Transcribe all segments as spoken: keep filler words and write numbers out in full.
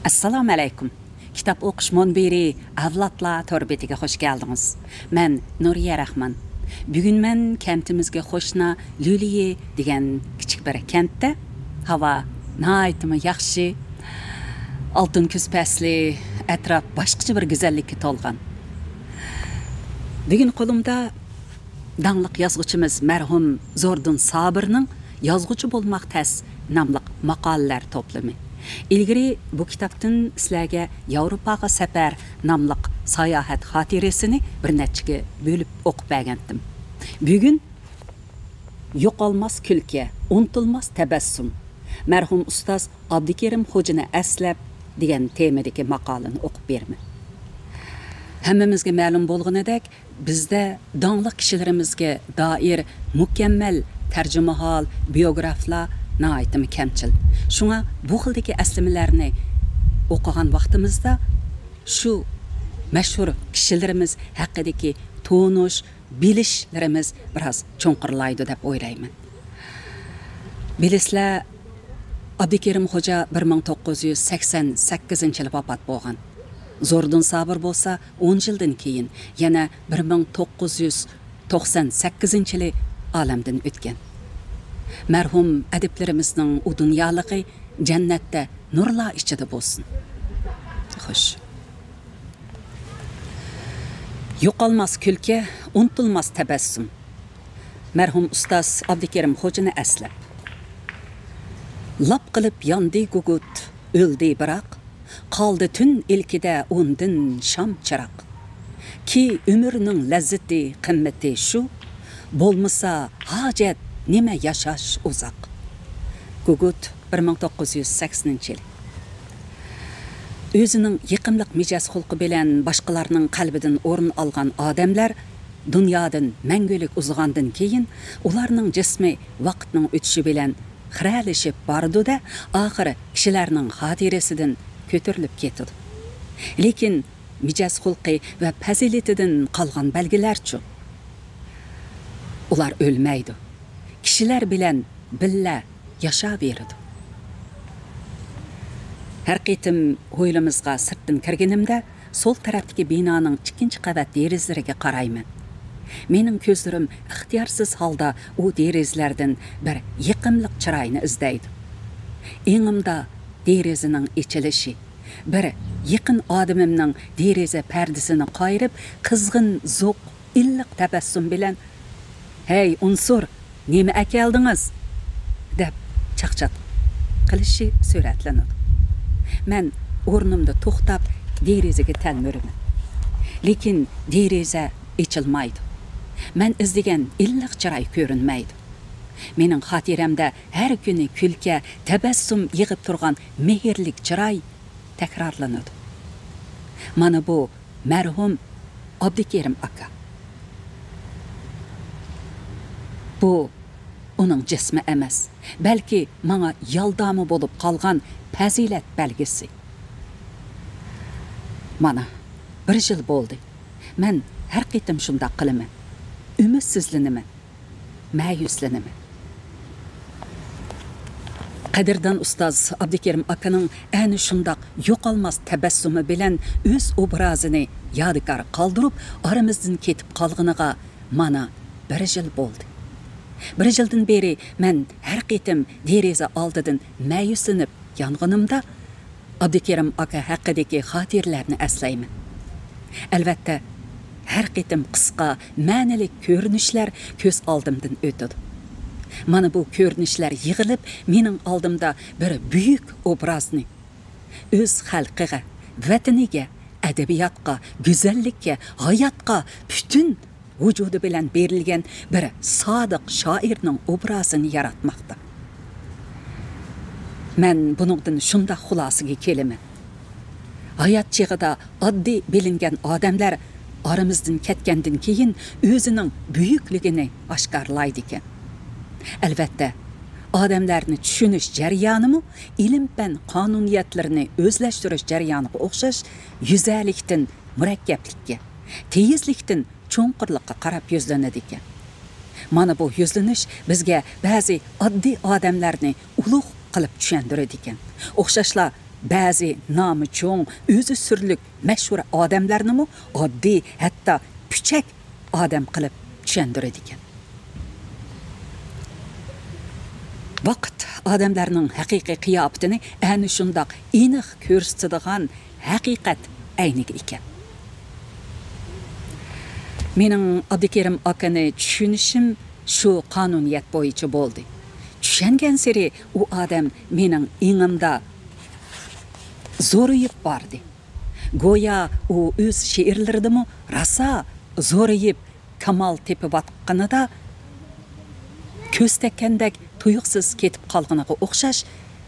ئەسسالامۇ ئەلەيكۇم. كىتاب ئوقۇش مۇنبىرى ئەۋلادلار تور بېتىگە خوش كەلدىڭىز. مەن نۇرىيە راخمان. بۈگۈن مەن كەنتىمىزگە قوشنا لۈليى دېگەن كىچىك بىر كەنتتە. ھاۋا ناھايىتىمۇ ياخشى. ئالتۇن كۈز پەسلى، ئەتراپ باشقىچە بىر گۈزەللىككە تولغان. بۈگۈن قولۇمدا داڭلىق يازغۇچىمىز مەرھۇم زوردۇن سابىرنىڭ يازغۇچى بولماق تەس ناملىق ماقالىلەر توپلىمى. ئىلگىرى بۇ كىتابتىن سىلەرگە ياۋروپاغا سەپەر ناملىق ساياھەت خاتىرىسىنى بىر نەچچىگە بۆلۈپ ئوقۇپ بەرگەنتىم. بۈگۈن يوقالماس كۈلكە، ئۇنتۇلماس تەبەسسۇم، مەرھۇم ئۇستاز ئابدۇكېرىم خوجىنى ئەسلەپ دېگەن تېمىدىكى ماقالىنى ئوقۇپ بېرىمەن. ھەممىمىزگە مەلۇم بولغىنىدەك، بىزدە داڭلىق كىشىلىرىمىزگە دائىر مۇكەممەل تەرجىمىھال، بىيوگرافلار ناھايىتىمۇ كەمچىل. شۇڭا بۇ خىلدىكى ئەسلىمىلەرنى ئوقۇغان ۋاقتىمىزدا شۇ مەشھۇر كىشىلىرىمىز ھەققىدىكى تونۇش، بىلىشلىرىمىز بىراز چوڭقۇرلايدۇ دەپ ئويلايمەن. بىلىسىلەر، ئابدۇكېرىم خوجا بىر مىڭ توققۇز يۈز سەكسەن سەككىزىنچى يىلى ۋاپات بولغان. زوردۇن سابىر بولسا ئون يىلدىن كېيىن، يەنە بىر مىڭ توققۇز يۈز توقسان سەككىزىنچى يىلى ئالەمدىن ئۆتكەن. مەرھۇم ئەدىبلىرىمىزنىڭ ئۇ دۇنيالىقى جەننەتتە نۇرلار ئىچىدە بولسۇن. خوش. يوقالماس كۈلكە، ئۇنتۇلماس تەبەسسۇم. مەرھۇم ئۇستاز ئابدۇكېرىم خوجىنى ئەسلەپ. لاپ قىلىپ ياندى گۇگۇت، ئۆلدى بىراق، قالدى تۈن ئىلكىدە ئۇندىن شام چىراغ. كى ئۆمۈرنىڭ لەززىتى، قىممىتى شۇ، بولمىسا ھاجەت نېمە ياشاش ئۇزاق. گۇگۇت، بىر مىڭ توققۇز يۈز سەكسىنىنچى يىل. ئۆزىنىڭ يېقىملىق مىجەز خۇلقى بىلەن باشقىلارنىڭ قەلبىدىن ئورۇن ئالغان ئادەملەر دۇنيادىن مەڭگۈلۈك ئۇزىغاندىن كېيىن، ئۇلارنىڭ جىسمى ۋاقىتنىڭ ئۆتۈشى بىلەن خىرەلىشىپ بارىدۇ-دە، ئاخىر كىشىلەرنىڭ خاتىرىسىدىن كۆتۈرۈلۈپ كېتىدۇ. لېكىن مىجەز خۇلقى ۋە پەزىلىتىدىن قالغان بەلگىلەرچۇ؟ ئۇلار ئۆلمەيدۇ. كىشىلەر بىلەن بىللە ياشاۋېرىدۇ. ھەر قېتىم ھويلىمىزغا سىرتتىن كىرگىنىمدە، سول تەرەپتىكى بىنانىڭ ئىككىنچى قەۋەت دېرىزىلىرىگە قارايمەن. مېنىڭ كۆزلىرىم ئىختىيارسىز ھالدا ئۇ دېرىزىلەردىن بىر يېقىملىق چىراينى ئىزدەيدۇ. ئېڭىمدا دېرىزىنىڭ ئېچىلىشى، بىر يېقىن ئادىمىمنىڭ دېرىزە پەردىسىنى قايرىپ، قىزغىن زوق، ئىللىق تەبەسسۇم بىلەن، «ھەي، ئۇنسۇر، نېمە ئەكەلدىڭىز؟» دەپ چاقچاق قىلىشى سۈرەتلىنىدۇ. مەن ئورنۇمدا توختاپ، دېرىزىگە تەلمۈرىمەن. لېكىن دېرىزە ئېچىلمايدۇ. مەن ئىزدىگەن ئىللىق چىراي كۆرۈنمەيدۇ. مېنىڭ خاتىرەمدە ھەر كۈنى كۈلكە، تەبەسسۇم يېغىپ تۇرغان مېھىرلىك چىراي تەكرارلىنىدۇ. مانا بۇ مەرھۇم ئابدۇكېرىم ئاكا. بۇ ئۇنىڭ جىسمى ئەمەس، بەلكى ماڭا يالداما بولۇپ قالغان پەزىلەت بەلگىسى. مانا، بىر يىل بولدى. مەن ھەر قېتىم شۇنداق قىلىمەن. ئۈمىدسىزلىنىمەن. مەيۈسلىنىمەن. قەدىردان ئۇستاز ئابدۇكېرىم ئاكىنىڭ ئەنە شۇنداق يوقالماس تەبەسسۇمى بىلەن ئۆز ئوبرازىنى يادىكار قالدۇرۇپ، ئارىمىزدىن كېتىپ قالغىنىغا مانا بىر يىل بولدى. بىر يىلدىن بېرى مەن ھەر قېتىم دېرىزە ئالدىدىن مەيۈسلىنىپ يانغىنىمدا، ئابدۇكېرىم ئاكا ھەققىدىكى خاتىرىلەرنى ئەسلەيمەن. ئەلۋەتتە، ھەر قېتىم قىسقا، مەنىلىك كۆرۈنۈشلەر كۆز ئالدىمدىن ئۆتىدۇ. مانا بۇ كۆرۈنۈشلەر يىغىلىپ، مېنىڭ ئالدىمدا بىر بۈيۈك ئوبرازنى، ئۆز خەلقىگە، ۋەتىنىگە، ئەدەبىياتقا، گۈزەللىككە، ھاياتقا، پۈتۈن ۋۇجۇدى بىلەن بېرىلگەن بىر سادىق شائىرنىڭ ئوبرازىنى ياراتماقتا. مەن بۇنىڭدىن شۇنداق خۇلاسىگە كېلىمەن. ھايات چېغىدا ئاددىي بىلىنگەن ئادەملەر ئارىمىزدىن كەتكەندىن كېيىن ئۆزىنىڭ بۈيۈكلۈكىنى ئاشكارىلايدىكەن. ئەلۋەتتە، ئادەملەرنى چۈشىنىش جەريانىمۇ ئىلىم-پەن قانۇنىيەتلىرىنى ئۆزلەشتۈرۈش جەريانىغا ئوخشاش يۈزەرلىكتىن مۇرەككەپلىككە، تېيىزلىكتىن چوڭقۇرلۇققا قاراپ يۈزلىنىدىكەن. مانا بۇ يۈزلىنىش بىزگە بەزى ئاددىي ئادەملەرنى ئۇلۇغ قىلىپ چۈشەندۈرىدىكەن. ئوخشاشلا بەزى نامى چوڭ، ئۆزى سۈرلۈك مەشھۇر ئادەملەرنىمۇ ئاددىي، ھەتتا پۈچەك ئادەم قىلىپ چۈشەندۈرىدىكەن. ۋاقىت ئادەملەرنىڭ ھەقىقىي قىياپىتىنى ئەنە شۇنداق ئېنىق كۆرسىتىدىغان ھەقىقەت ئەينىكى ئىكەن. مېنىڭ ئابدۇكېرىم ئاكىنى چۈشىنىشىم شۇ قانۇنىيەت بويىچە بولدى. چۈشەنگەنسېرى ئۇ ئادەم مېنىڭ ئېڭىمدا زورىيىپ باردى. گويا ئۇ ئۆز شېئىرلىرىدىمۇ راسا زورىيىپ كامال تېپىۋاتقىنىدا كۆز تەگكەندەك تۇيۇقسىز كېتىپ قالغىنىغا ئوخشاش،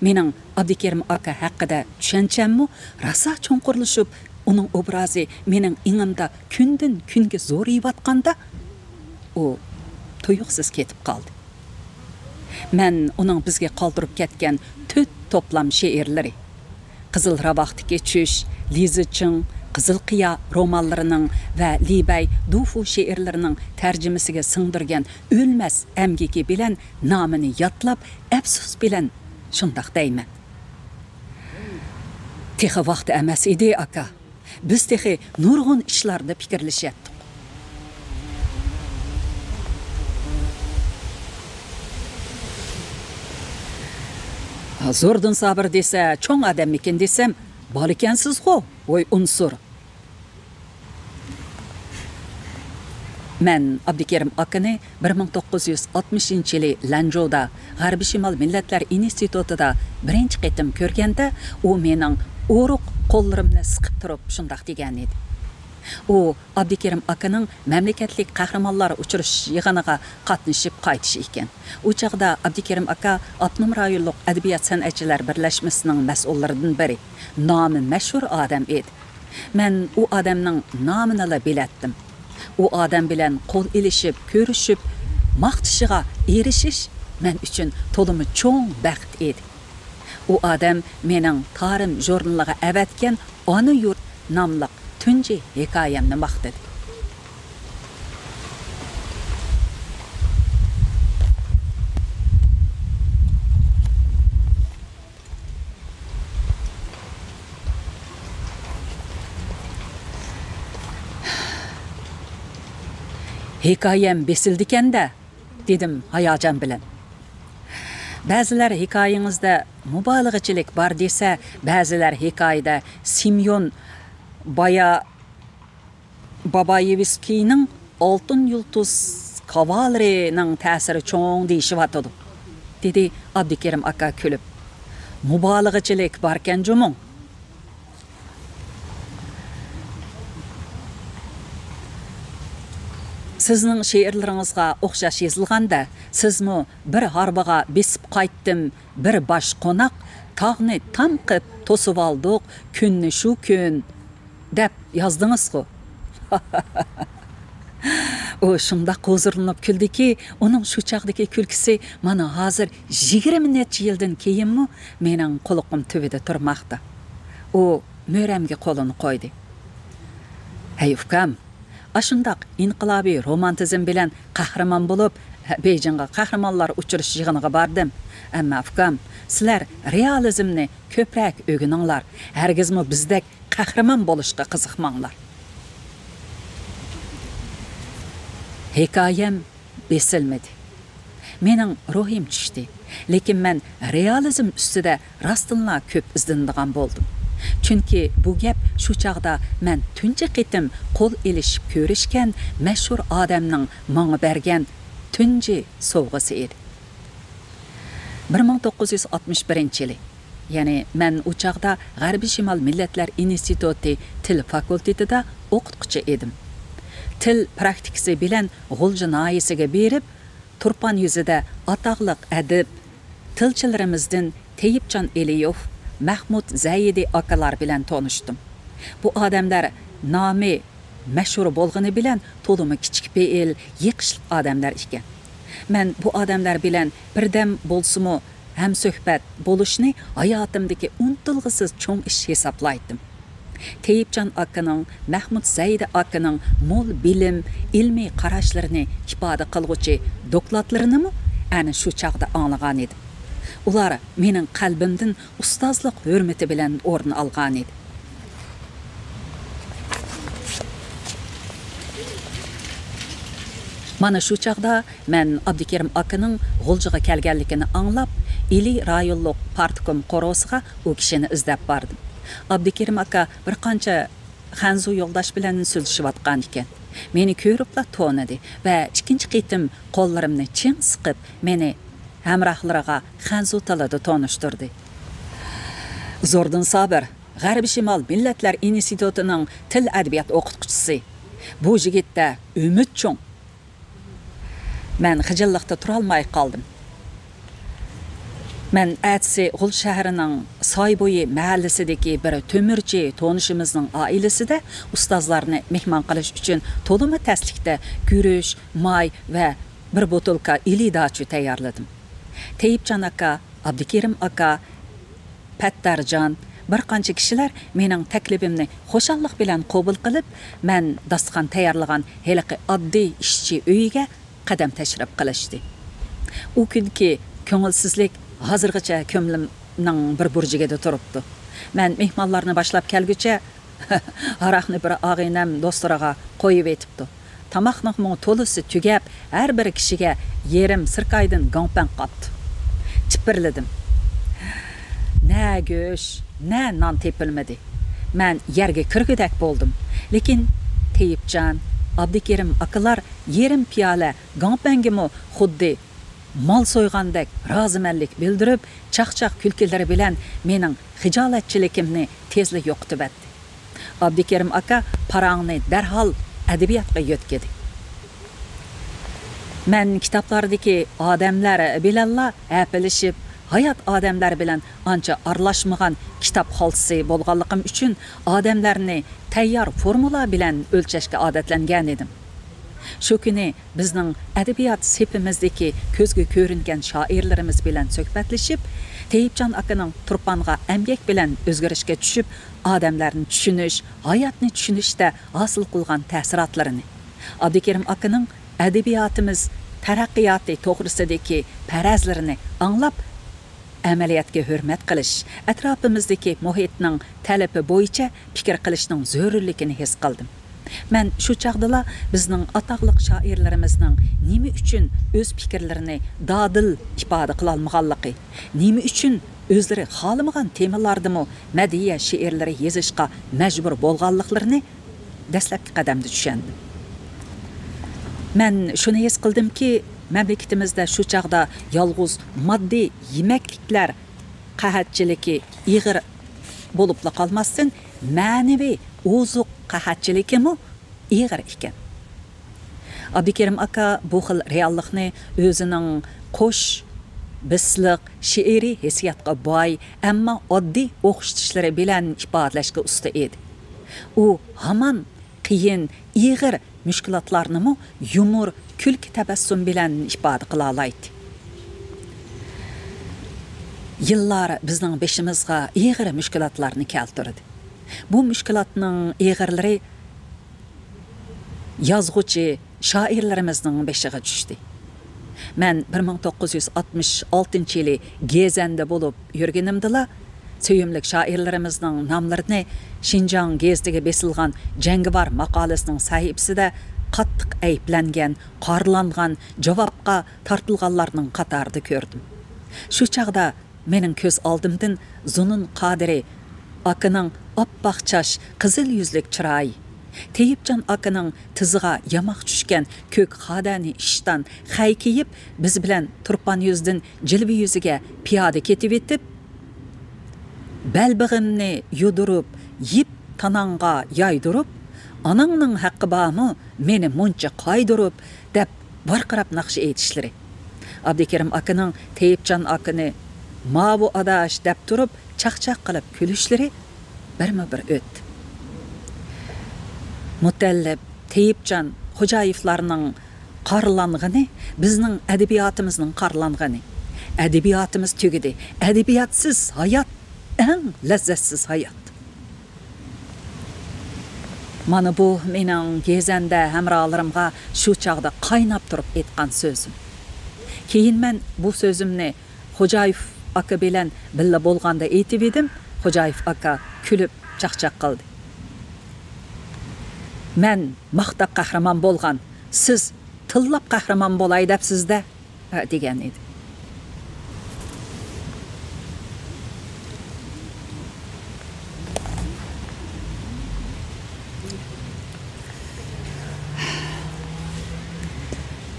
مېنىڭ ئابدۇكېرىم ئاكا ھەققىدە چۈشەنچەممۇ راسا چوڭقۇرلىشىپ، ئۇنىڭ ئوبرازى مېنىڭ ئېڭىمدا كۈندىن-كۈنگە زورىيىۋاتقاندا، ئۇ تۇيۇقسىز كېتىپ قالدى. مەن ئۇنىڭ بىزگە قالدۇرۇپ كەتكەن تۆت توپلام شېئىرلىرى، قىزىل راۋاقتىكى چۈش، لىزىچىڭ، قىزىل قىيا رومانلىرىنىڭ ۋە لىبەي دۇفۇ شېئىرلىرىنىڭ تەرجىمىسىگە سىڭدۈرگەن ئۆلمەس ئەمگىكى بىلەن نامىنى يادلاپ، ئەپسۇس بىلەن شۇنداق دەيمەن. تېخى ۋاقتى ئەمەس ئىدى، ئاكا. بىز تېخى نۇرغۇن ئىشلاردا پىكىرلىشەتتۇق. زوردۇن سابىر دېسە، چوڭ ئادەممىكىن دېسەم، بالىكەنسىزغۇ، ۋوي ئۇنسۇر. مەن ئابدۇكېرىم ئاكىنى بىر مىڭ توققۇز يۈز ئاتمىشىنچى يىلى لەنجۇدا، غەربىي شىمال مىللەتلەر ئىنستىتۇتىدا بىرىنچى قېتىم كۆرگەندە، ئۇ مېنىڭ ئورۇق قوللىرىمنى سىقىپ تۇرۇپ شۇنداق دېگەنىدى. ئۇ ئابدۇكېرىم ئاكىنىڭ مەملىكەتلىك قەھرىمانلار ئۇچرىشىش يىغىنىغا قاتنىشىپ قايتىشى ئىكەن. ئۇ چاغدا ئابدۇكېرىم ئاكا ئاپتونوم رايونلۇق ئەدەبىيات سەنئەتچىلەر بىرلەشمىسىنىڭ مەسئۇللىرىدىن بىرى، نامى مەشھۇر ئادەم ئىدى. مەن ئۇ ئادەمنىڭ نامىنىلا بىلەتتىم. ئۇ ئادەم بىلەن قول ئېلىشىپ، كۆرۈشۈپ، ماختىشىغا ئېرىشىش مەن ئۈچۈن تولىمۇ چوڭ بەخت ئىدى. ئۇ ئادەم مېنىڭ تارىم ژۇرنىلىغا ئەۋەتكەن ئانا يۇرت ناملىق تۇنجى ھېكايەمنى ماختىدى. ھېكايەم بېسىلدىكەن-دە، دېدىم ھاياجان بىلەن. بەزىلەر ھېكايىڭىزدە مۇبالىغىچىلىك بار دېسە، بەزىلەر ھېكايىدە سىميون بايا-، بابايېۋسكىينىڭ ئالتۇن يۇلتۇز كاۋالېرىنىڭ تەسىرى چوڭ دېيىشىۋاتىدۇ، دېدى ئابدۇكېرىم ئاكا كۈلۈپ. مۇبالىغىچىلىك باركەن جۇمۇ. سىزنىڭ شېئىرلىرىڭىزغا ئوخشاش يېزىلغاندا، سىزمۇ بىر ھارۋىغا بېسىپ قايتتىم، بىر باش قوناق، تاغنى تام قىپ توسۇۋالدۇق، كۈننى شۇ كۈن، دەپ يازدىڭىزغۇ. ئۇ شۇنداق ھۇزۇرلىنىپ كۈلدىكى، ئۇنىڭ شۇ چاغدىكى كۈلكىسى مانا ھازىر يىگىرمە نەچچە يىلدىن كېيىنمۇ مېنىڭ قۇلىقىم تۈۋىدە تۇرماقتا. ئۇ مۈرەمگە قولىنى قويدى. ھەي ئۇكام، ئاشۇنداق ئىنقىلابىي رومانتىزم بىلەن قەھرىمان بولۇپ، بېيجىڭغا قەھرىمانلار ئۇچرىشىش يىغىنىغا باردىم. ئەمما ئۇكام، سىلەر رېئالىزمنى كۆپرەك ئۆگىنىڭلار، ھەرگىزمۇ بىزدەك قەھرىمان بولۇشقا قىزىقماڭلار. ھېكايەم بېسىلمىدى. مېنىڭ روھىم چۈشتى. لېكىن مەن رېئالىزم ئۈستىدە راستتىنلا كۆپ ئىزدىنىدىغان بولدۇم. چۈنكى بۇ گەپ شۇ چاغدا مەن تۇنجى قېتىم قول ئېلىشىپ كۆرۈشكەن مەشھۇر ئادەمنىڭ ماڭا بەرگەن تۇنجى سوۋغىسى ئىدى. بىر مىڭ توققۇز يۈز ئاتمىش بىرىنچى يىلى، يەنى مەن ئۇ چاغدا غەربىي شىمال مىللەتلەر ئىنستىتۇتى تىل فاكۇلتېتىدا ئوقۇتقۇچى ئىدىم. تىل پراكتىكىسى بىلەن غۇلجا ناھىيەسىگە بېرىپ، تۇرپان يۈزىدە ئاتاقلىق ئەدىب، تىلچىلىرىمىزدىن تېيىپجان ئېلىيېۋ، مەھمۇت زەيدى ئاكىلار بىلەن تونۇشتۇم. بۇ ئادەملەر نامى مەشھۇر بولغىنى بىلەن تولىمۇ كىچىك پېئىل، يېقىشلىق ئادەملەر ئىكەن. مەن بۇ ئادەملەر بىلەن بىردەم بولسىمۇ ھەمسۆھبەت بولۇشنى ھاياتىمدىكى ئۇنتۇلغۇسىز چوڭ ئىش ھېسابلايتتىم. تېيىپجان ئاكىنىڭ، مەھمۇت زەيدى ئاكىنىڭ مول بىلىم، ئىلمىي قاراشلىرىنى ئىپادە قىلغۇچى دوكلاتلىرىنىمۇ ئەنە شۇ چاغدا ئاڭلىغانىدىم. ئۇلار مېنىڭ قەلبىمدىن ئۇستازلىق ھۆرمىتى بىلەن ئورۇن ئالغانىدى. مانا شۇ چاغدا مەن ئابدۇكېرىم ئاكىنىڭ غۇلجىغا كەلگەنلىكىنى ئاڭلاپ، ئىلى رايونلۇق پارتكوم قورۇسىغا ئۇ كىشىنى ئىزدەپ باردىم. ئابدۇكېرىم ئاكا بىر قانچە خەنزۇ يولداش بىلەن سۆزلىشىۋاتقان ئىكەن. مېنى كۆرۈپلا تونۇدى ۋە ئىككىنچى قېتىم قوللىرىمنى چىڭ سىقىپ، مېنى ھەمراھلىرىغا خەنزۇ تىلىدا تونۇشتۇردى. زوردۇن سابىر، غەربىي شىمال مىللەتلەر ئىنستىتۇتىنىڭ تىل ئەدەبىيات ئوقۇتقۇچىسى. بۇ يىگىتتە ئۈمىد چوڭ. مەن خىجىللىقتا تۇرالماي قالدىم. مەن ئەتىسى غۇلجا شەھىرىنىڭ سايبويى مەھەللىسىدىكى بىر تۆمۈرچى تونۇشىمىزنىڭ ئائىلىسىدە ئۇستازلارنى مېھمان قىلىش ئۈچۈن تولىمۇ تەسلىكتە گۈرۈچ، ماي ۋە بىر بوتۇلكا ئىلى داچۇ تەييارلىدىم. تەيىپجان ئاكا، ئابدۇكېرىم ئاكا، پەتتارجان، بىر قانچە كىشىلەر مېنىڭ تەكلىپىمنى خۇشاللىق بىلەن قوبۇل قىلىپ، مەن داستىخان تەييارلىغان ھېلىقى ئاددىي ئىشچى ئۆيىگە قەدەم تەشرىپ قىلىشتى. ئۇ كۈنكى كۆڭۈلسىزلىك ھازىرغىچە كۆڭلۈمنىڭ بىر بۇرجىكىدە تۇرۇپتۇ. مەن مېھمانلارنى باشلاپ كەلگۈچە، ھاراقنى بىر ئاغىنەم دوستلىرىغا قويۇۋېتىپتۇ. تاماقنىڭمۇ تولىسى تۈگەپ، ھەر بىر كىشىگە يېرىم سىركايدىن گاڭپەن قاپتۇ. چىپىرلىدىم. نە گۆش، نە نان تېپىلمىدى. مەن يەرگە كىرگۈدەك بولدۇم. لېكىن تېيىپجان، ئابدۇكېرىم ئاكىلار يېرىم پىيالە گاڭپەنگىمۇ خۇددى مال سويغاندەك رازىمەنلىك بىلدۈرۈپ، چاقچاق كۈلكىلىرى بىلەن مېنىڭ خىجالەتچىلىكىمنى تېزلا يوقىتىۋەتتى. ئابدۇكېرىم ئاكا پاراڭنى دەرھال ئەدەبىياتقا يۆتكىدى. مەن كىتابلاردىكى ئادەملەر بىلەنلا ھەپىلىشىپ، ھايات ئادەملەر بىلەن ئانچە ئارىلاشمىغان كىتاب خالتىسى بولغانلىقىم ئۈچۈن، ئادەملەرنى تەييار فورمۇلا بىلەن ئۆلچەشكە ئادەتلەنگەنىدىم. شۇ كۈنى بىزنىڭ ئەدەبىيات سېپىمىزدىكى كۆزگە كۆرۈنگەن شائىرلىرىمىز بىلەن سۆھبەتلىشىپ، تېيىپجان ئاكىنىڭ تۇرپانغا ئەمگەك بىلەن ئۆزگىرىشكە چۈشۈپ، ئادەملەرنى چۈشىنىش، ھاياتنى چۈشىنىشتە ھاسىل قىلغان تەسىراتلىرىنى، ئابدۇكېرىم ئاكىنىڭ ئەدەبىياتىمىز تەرەققىياتى توغرىسىدىكى پەرەزلىرىنى ئاڭلاپ، ئەمەلىيەتكە ھۆرمەت قىلىش، ئەتراپىمىزدىكى مۇھىتنىڭ تەلىپى بويىچە پىكىر قىلىشنىڭ زۆرۈرلۈكىنى ھېس قىلدىم. مەن شۇ چاغدىلا بىزنىڭ ئاتاقلىق شائىرلىرىمىزنىڭ نېمە ئۈچۈن ئۆز پىكىرلىرىنى دادىل ئىپادە قىلالمىغانلىقى، نېمە ئۈچۈن ئۆزلىرى خالىمىغان تېمىلاردىمۇ مەدھىيە شېئىرلىرى يېزىشقا مەجبۇر بولغانلىقلىرىنى دەسلەپكى قەدەمدە چۈشەندىم. مەن شۇنى ھېس قىلدىمكى، مەملىكىتىمىزدە شۇ چاغدا يالغۇز ماددىي يېمەكلىكلەر قەھەتچىلىكى ئېغىر بولۇپلا قالماستىن، مەنىۋى ئوزۇق قەھەتچىلىكىمۇ ئېغىر ئىكەن. ئابدۇكېرىم ئاكا بۇ خىل رېئاللىقنى ئۆزىنىڭ قوش، بىسلىق، شېئىرىي ھېسسىياتقا باي، ئەمما ئاددىي ئوخشىتىشلىرى بىلەن ئىپادىلەشكە ئۇستا ئىدى. ئۇ ھامان قىيىن، ئېغىر مۈشكۈلاتلارنىمۇ يۇمۇر، كۈلكە تەبەسسۇم بىلەن ئىپادە قىلالايتتى. يىللار بىزنىڭ بېشىمىزغا ئېغىر مۈشكۈلاتلارنى كەلتۈردى. بۇ مۈشكۈلاتنىڭ ئېغىرلىرى يازغۇچى، شائىرلىرىمىزنىڭ بېشىغا چۈشتى. مەن بىر مىڭ توققۇز يۈز ئاتمىش ئالتىنچى يىلى گېزەندە بولۇپ يۈرگىنىمدىلا، سۆيۈملۈك شائىرلىرىمىزنىڭ ناملىرىنى شىنجاڭ گېزىتىگە بېسىلغان جەڭگىۋار ماقالىسىنىڭ سەھىپىسىدە قاتتىق ئەيىبلەنگەن، قارىلانغان، جاۋابقا تارتىلغانلارنىڭ قاتارىدا كۆردۈم. شۇ چاغدا مېنىڭ كۆز ئالدىمدىن زۇنۇن قادىرى ئاكىنىڭ ئاپئاق چاچ، قىزىل يۈزلۈك چىرايى، تېيىپجان ئاكىنىڭ تىزىغا ياماق چۈشكەن كۆك خادەنى ئىشتان، خەي كىيىپ، بىز بىلەن تۇرپان يۈزىدىن جىلۋە يۈزىگە پىيادە كېتىۋېتىپ، بەلبېغىمنى يۇدۇرۇپ، يىپ تاناڭغا يايدۇرۇپ، «ئاناڭنىڭ ھەققى بارمۇ مېنى مۇنچە قايدۇرۇپ؟» دەپ ۋارقىراپ ناخشا ئېيتىشلىرى، ئابدۇكېرىم ئاكىنىڭ تېيىپجان ئاكىنى «ماۋۇ ئاداش» دەپ تۇرۇپ چاقچاق قىلىپ كۈلۈشلىرى بىرمۇ بىر ئۆتتى. مۇتەللىپ، تېيىپجان، خوجايېۋلارنىڭ قارىلانغىنى بىزنىڭ ئەدەبىياتىمىزنىڭ قارىلانغىنى. ئەدەبىياتىمىز تۈگىدى. ئەدەبىياتسىز ھايات ئەڭ لەززەتسىز ھايات. مانا بۇ مېنىڭ گېزەندە ھەمراھلىرىمغا شۇ چاغدا قايناپ تۇرۇپ ئېيتقان سۆزۈم. كېيىن مەن بۇ سۆزۈمنى خوجايېف ئاكا بىلەن بىللە بولغاندا ئېيتىۋىدىم، خوجايېف ئاكا كۈلۈپ چاقچاق قىلدى. مەن ماختاپ قەھرىمان بولغان، سىز تىللاپ قەھرىمان بولاي دەپسىز-دە، دېگەن ئىدى.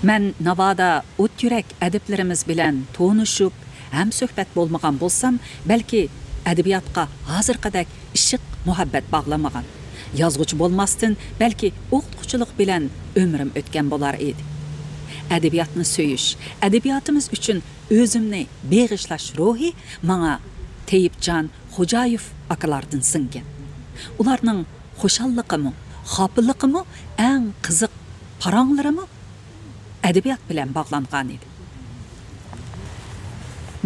مەن ناۋادا ئوت يۈرەك ئەدىبلىرىمىز بىلەن تونۇشۇپ، ھەمسۆھبەت بولمىغان بولسام، بەلكى ئەدەبىياتقا ھازىرقىدەك ئىشق، مۇھەببەت باغلىمىغان. يازغۇچى بولماستىن، بەلكى ئوقۇتقۇچىلىق بىلەن ئۆمرۈم ئۆتكەن بولار ئىدى. ئەدەبىياتنى سۆيۈش، ئەدەبىياتىمىز ئۈچۈن ئۆزۈمنى بېغىشلاش روھى ماڭا تېيىپجان خوجايېف ئاكىلاردىن سىڭگەن. ئۇلارنىڭ خۇشاللىقىمۇ، خاپىلىقىمۇ، ئەڭ قىزىق پاراڭلىرىمۇ ئەدەبىيات بىلەن باغلانغان ئىدى.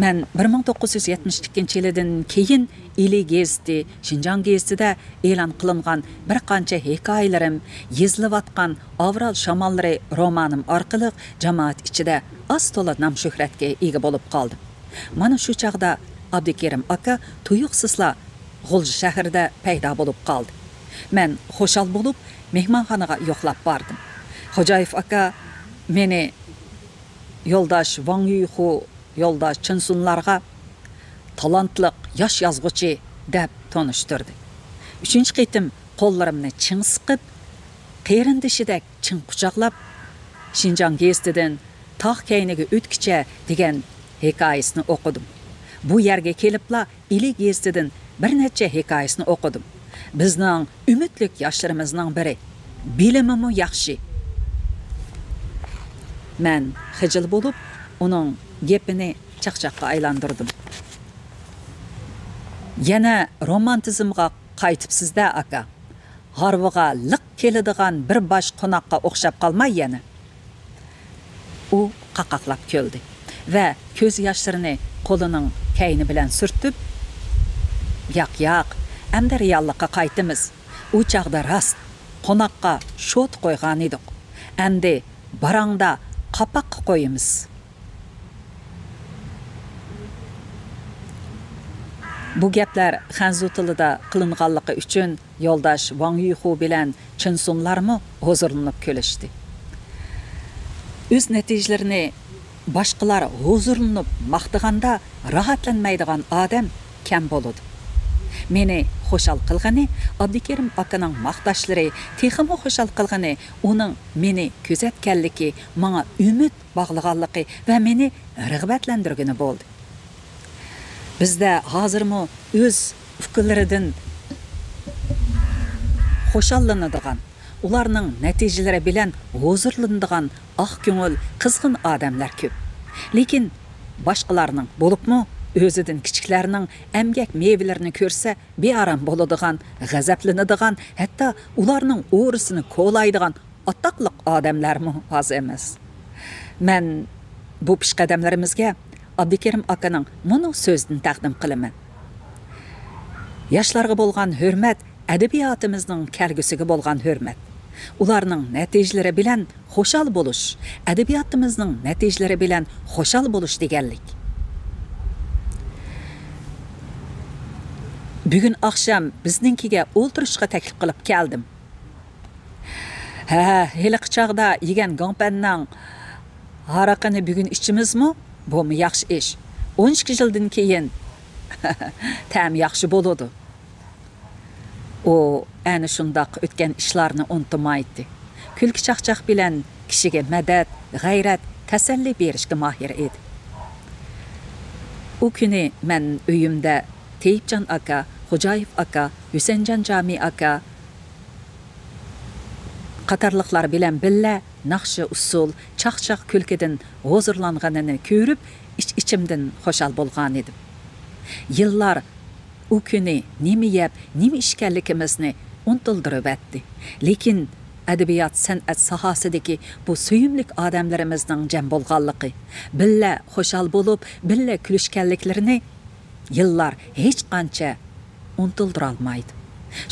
مەن بىر مىڭ توققۇز يۈز يەتمىش ئىككىنچى يىلىدىن كېيىن ئىلى گېزىتى، شىنجاڭ گېزىتىدە ئېلان قىلىنغان بىر قانچە ھېكايىلىرىم، يېزىلىۋاتقان ئاۋرال شاماللىرى رومانىم ئارقىلىق جامائەت ئىچىدە ئاز-تولا نام-شۆھرەتكە ئىگە بولۇپ قالدىم. مانا شۇ چاغدا ئابدۇكېرىم ئاكا تۇيۇقسىزلا غۇلجا شەھىرىدە پەيدا بولۇپ قالدى. مەن خۇشال بولۇپ، مېھمانخانىغا يوقلاپ باردىم. خوجايېف ئاكا مېنى يولداش ۋاڭ يۈيخۇ، يولداش چىنسۇنلارغا تالانتلىق ياش يازغۇچى دەپ تونۇشتۇردى. ئۈچىنچى قېتىم قوللىرىمنى چىڭ سىقىپ، قېرىندىشىدەك چىڭ قۇچاقلاپ، شىنجاڭ گېزىتىدىن تاغ كەينىگە ئۆتكۈچە دېگەن ھېكايىسىنى ئوقۇدۇم. بۇ يەرگە كېلىپلا ئىلى گېزىتىدىن بىر نەچچە ھېكايىسىنى ئوقۇدۇم. بىزنىڭ ئۈمىدلىك ياشلىرىمىزنىڭ بىرى، بىلىمىمۇ ياخشى. مەن خىجىل بولۇپ، ئۇنىڭ گېپىنى چاقچاققا ئايلاندۇردۇم. يەنە رومانتىزمغا قايتىپسىز-دە، ئاكا. ھارۋىغا لىق كېلىدىغان بىر باش قوناققا ئوخشاپ قالماي يەنە. ئۇ قاقاقلاپ كۈلدى ۋە كۆز ياشلىرىنى قولىنىڭ كەينى بىلەن سۈرتۈپ، ياق، ياق، ئەمدى رېئاللىققا قايتىمىز. ئۇ چاغدا راست قوناققا شوتا قويغانىدۇق. ئەمدى باراڭدا قاپاققا قويىمىز. بۇ گەپلەر خەنزۇ تىلىدا قىلىنغانلىقى ئۈچۈن يولداش ۋاڭ يۈيخۇ بىلەن چىن سۇنلارمۇ ھۇزۇرلىنىپ كۈلۈشتى. ئۆز نەتىجىلىرىنى باشقىلار ھۇزۇرلىنىپ ماختىغاندا راھەتلەنمەيدىغان ئادەم كەم بولىدۇ. مېنى خۇشال قىلغىنى ئابدۇكېرىم ئاكىنىڭ ماختاشلىرى، تېخىمۇ خۇشال قىلغىنى ئۇنىڭ مېنى كۆزەتكەنلىكى، ماڭا ئۈمىد باغلىغانلىقى ۋە مېنى رىغبەتلەندۈرگىنى بولدى. بىزدە ھازىرمۇ ئۆز ئۇكىلىرىدىن خۇشاللىنىدىغان، ئۇلارنىڭ نەتىجىلىرى بىلەن ھۇزۇرلىنىدىغان ئاق كۆڭۈل، قىزغىن ئادەملەر كۆپ. لېكىن باشقىلارنىڭ، بولۇپمۇ ئۆزىدىن كىچىكلەرنىڭ ئەمگەك مېۋىلىرىنى كۆرسە بىئارام بولىدىغان، غەزەپلىنىدىغان، ھەتتا ئۇلارنىڭ ئورىسىنى كولايدىغان ئاتاقلىق ئادەملەرمۇ ئاز ئەمەس. مەن بۇ پېشقەدەملىرىمىزگە ئابدۇكېرىم ئاكىنىڭ مۇنۇ سۆزىنى تەقدىم قىلىمەن. ياشلارغا بولغان ھۆرمەت ئەدەبىياتىمىزنىڭ كەلگۈسىگە بولغان ھۆرمەت. ئۇلارنىڭ نەتىجىلىرى بىلەن خۇشال بولۇش، ئەدەبىياتىمىزنىڭ نەتىجىلىرى بىلەن خۇشال بولۇش دېگەنلىك. بۈگۈن ئاخشام بىزنىڭكىگە ئولتۇرۇشقا تەكلىپ قىلىپ كەلدىم. ھە، ھېلىقى چاغدا يېگەن گاڭپەننىڭ ھارىقىنى بۈگۈن ئىچىمىزمۇ؟ بۇمۇ ياخشى ئىش. ئون ئىككى يىلدىن كېيىن تەمى ياخشى بولىدۇ. ئۇ ئەنە شۇنداق ئۆتكەن ئىشلارنى ئۇنتۇمايتتى. كۈلكە-چاقچاق بىلەن كىشىگە مەدەت، غەيرەت، تەسەللى بېرىشكە ماھىر ئىدى. ئۇ كۈنى مەن ئۆيۈمدە تېيىپجان ئاكا، خوجايېف ئاكا، ھۈسەنجان جامى ئاكا، قاتارلىقلار بىلەن بىللە ناخشا-ئۇسسۇل، چاقچاق-كۈلكىدىن ھۇزۇرلانغىنىنى كۆرۈپ، ئىچ-ئىچىمدىن خۇشال بولغانىدىم. يىللار ئۇ كۈنى نېمە يەپ، نېمە ئىچكەنلىكىمىزنى ئۇنتۇلدۇرۇۋەتتى. لېكىن ئەدەبىيات-سەنئەت ساھەسىدىكى بۇ سۆيۈملۈك ئادەملىرىمىزنىڭ جەم بولغانلىقى، بىللە خۇشال بولۇپ، بىللە كۈلۈشكەنلىكلىرىنى يىللار ھېچقانچە ئۇنتۇلدۇرالمايدۇ.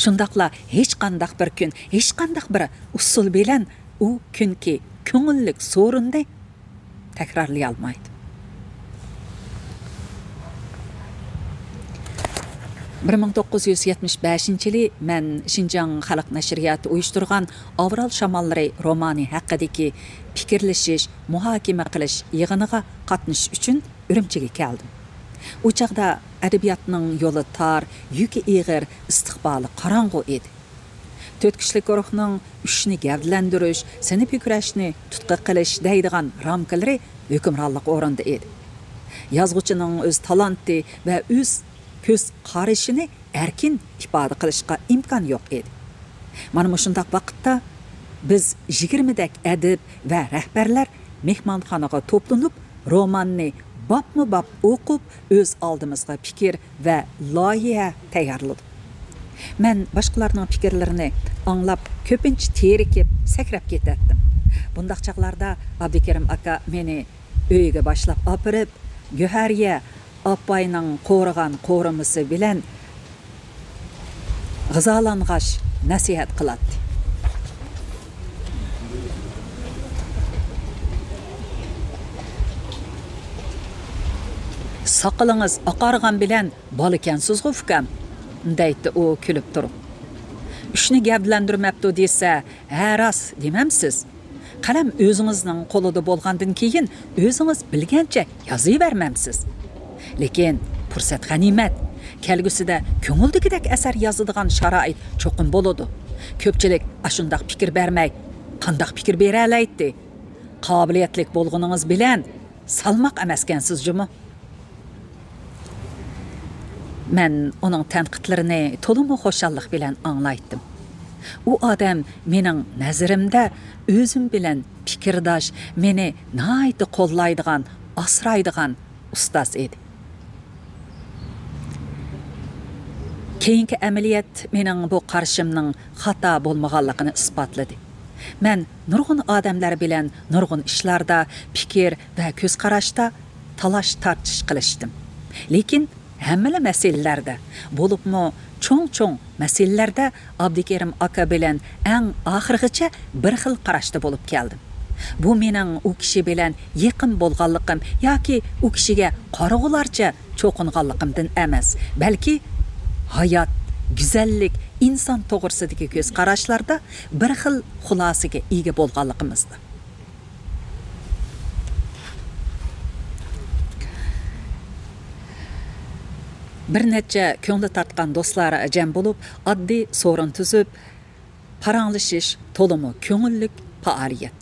شۇنداقلا ھېچقانداق بىر كۈن، ھېچقانداق بىر ئۇسسۇل بىلەن ئۇ كۈنكى كۆڭۈللۈك سورۇننى تەكرارلىيالمايدۇ. بىر مىڭ توققۇز يۈز يەتمىش بەشىنچى يىلى مەن شىنجاڭ خەلق نەشرىياتى ئۇيۇشتۇرغان ئاۋرال شاماللىرى رومانى ھەققىدىكى پىكىرلىشىش، مۇھاكىمە قىلىش يىغىنىغا قاتنىشىش ئۈچۈن ئۈرۈمچىگە كەلدىم. ئۇ چاغدا ئەدەبىياتنىڭ يولى تار، يۈكى ئېغىر، ئىستىقبالى قاراڭغۇ ئىدى. تۆت كىشىلىك گۇرۇھنىڭ ئۈچنى گەۋدىلەندۈرۈش، سىنىپىي كۈرەشنى تۇتقا قىلىش دەيدىغان رامكىلىرى ھۆكۈمرانلىق ئورنىدا ئىدى. يازغۇچىنىڭ ئۆز تالانتى ۋە ئۆز كۆز قارىشىنى ئەركىن ئىپادە قىلىشقا ئىمكان يوق ئىدى. مانا مۇشۇنداق ۋاقىتتا بىز يىگىرمىدەك ئەدىب ۋە رەھبەرلەر مېھمانخانىغا توپلىنىپ، روماننى بابمۇ باب ئوقۇپ، ئۆز ئالدىمىزغا پىكىر ۋە لايىھە تەييارلىدۇق. مەن باشقىلارنىڭ پىكىرلىرىنى ئاڭلاپ، كۆپىنچە تېرىكىپ، سەكرەپ كېتەتتىم. بۇنداق چاغلاردا ئابدۇكېرىم ئاكا مېنى ئۆيىگە باشلاپ ئاپىرىپ، گۆھەرىيە ئاپاينىڭ قورۇغان قورۇمىسى بىلەن غىزالانغاچ نەسىھەت قىلاتتى. «ساقىلىڭىز ئاقارغان بىلەن بالىكەنسىزغۇ، ئۇكام»، دەيتتى ئۇ كۈلۈپ تۇرۇپ. «ئۈچنى گەۋدىلەندۈرمەپتۇ دېسە، ھە، راست دېمەمسىز؟ قەلەم ئۆزىڭىزنىڭ قولىدا بولغاندىن كېيىن، ئۆزىڭىز بىلگەنچە يازىۋەرمەمسىز؟ لېكىن پۇرسەت غەنىيمەت. كەلگۈسىدە كۆڭۈلدىكىدەك ئەسەر يازىدىغان شارائىت چوقۇم بولىدۇ. كۆپچىلىك ئاشۇنداق پىكىر بەرمەي، قانداق پىكىر بېرەلەيتتى؟ قابىلىيەتلىك بولغىنىڭىز بىلەن سالماق ئەمەسكەنسىز جۇمۇ.» مەن ئۇنىڭ تەنقىدلىرىنى تولىمۇ خۇشاللىق بىلەن ئاڭلايتتىم. ئۇ ئادەم مېنىڭ نەزىرىمدە ئۆزۈم بىلەن پىكىرداش، مېنى ناھايىتى قوللايدىغان، ئاسرايدىغان ئۇستاز ئىدى. كېيىنكى ئەمەلىيەت مېنىڭ بۇ قارىشىمنىڭ خاتا بولمىغانلىقىنى ئىسپاتلىدى. مەن نۇرغۇن ئادەملەر بىلەن نۇرغۇن ئىشلاردا، پىكىر ۋە كۆز قاراشتا تالاش-تارتىش قىلىشتىم. لېكىن ھەممىلا مەسىلىلەردە، بولۇپمۇ چوڭ-چوڭ مەسىلىلەردە ئابدۇكېرىم ئاكا بىلەن ئەڭ ئاخىرغىچە بىر خىل قاراشتا بولۇپ كەلدىم. بۇ مېنىڭ ئۇ كىشى بىلەن يېقىن بولغانلىقىم ياكى ئۇ كىشىگە قارىغۇلارچە چوقۇنغانلىقىمدىن ئەمەس، بەلكى ھايات، گۈزەللىك، ئىنسان توغرىسىدىكى كۆز قاراشلاردا بىر خىل خۇلاسىگە ئىگە بولغانلىقىمىزدا. بىر نەچچە كۆڭلى تارتقان دوستلار جەم بولۇپ، ئاددىي سورۇن تۈزۈپ، پاراڭلىشىش تولىمۇ كۆڭۈللۈك پائالىيەت.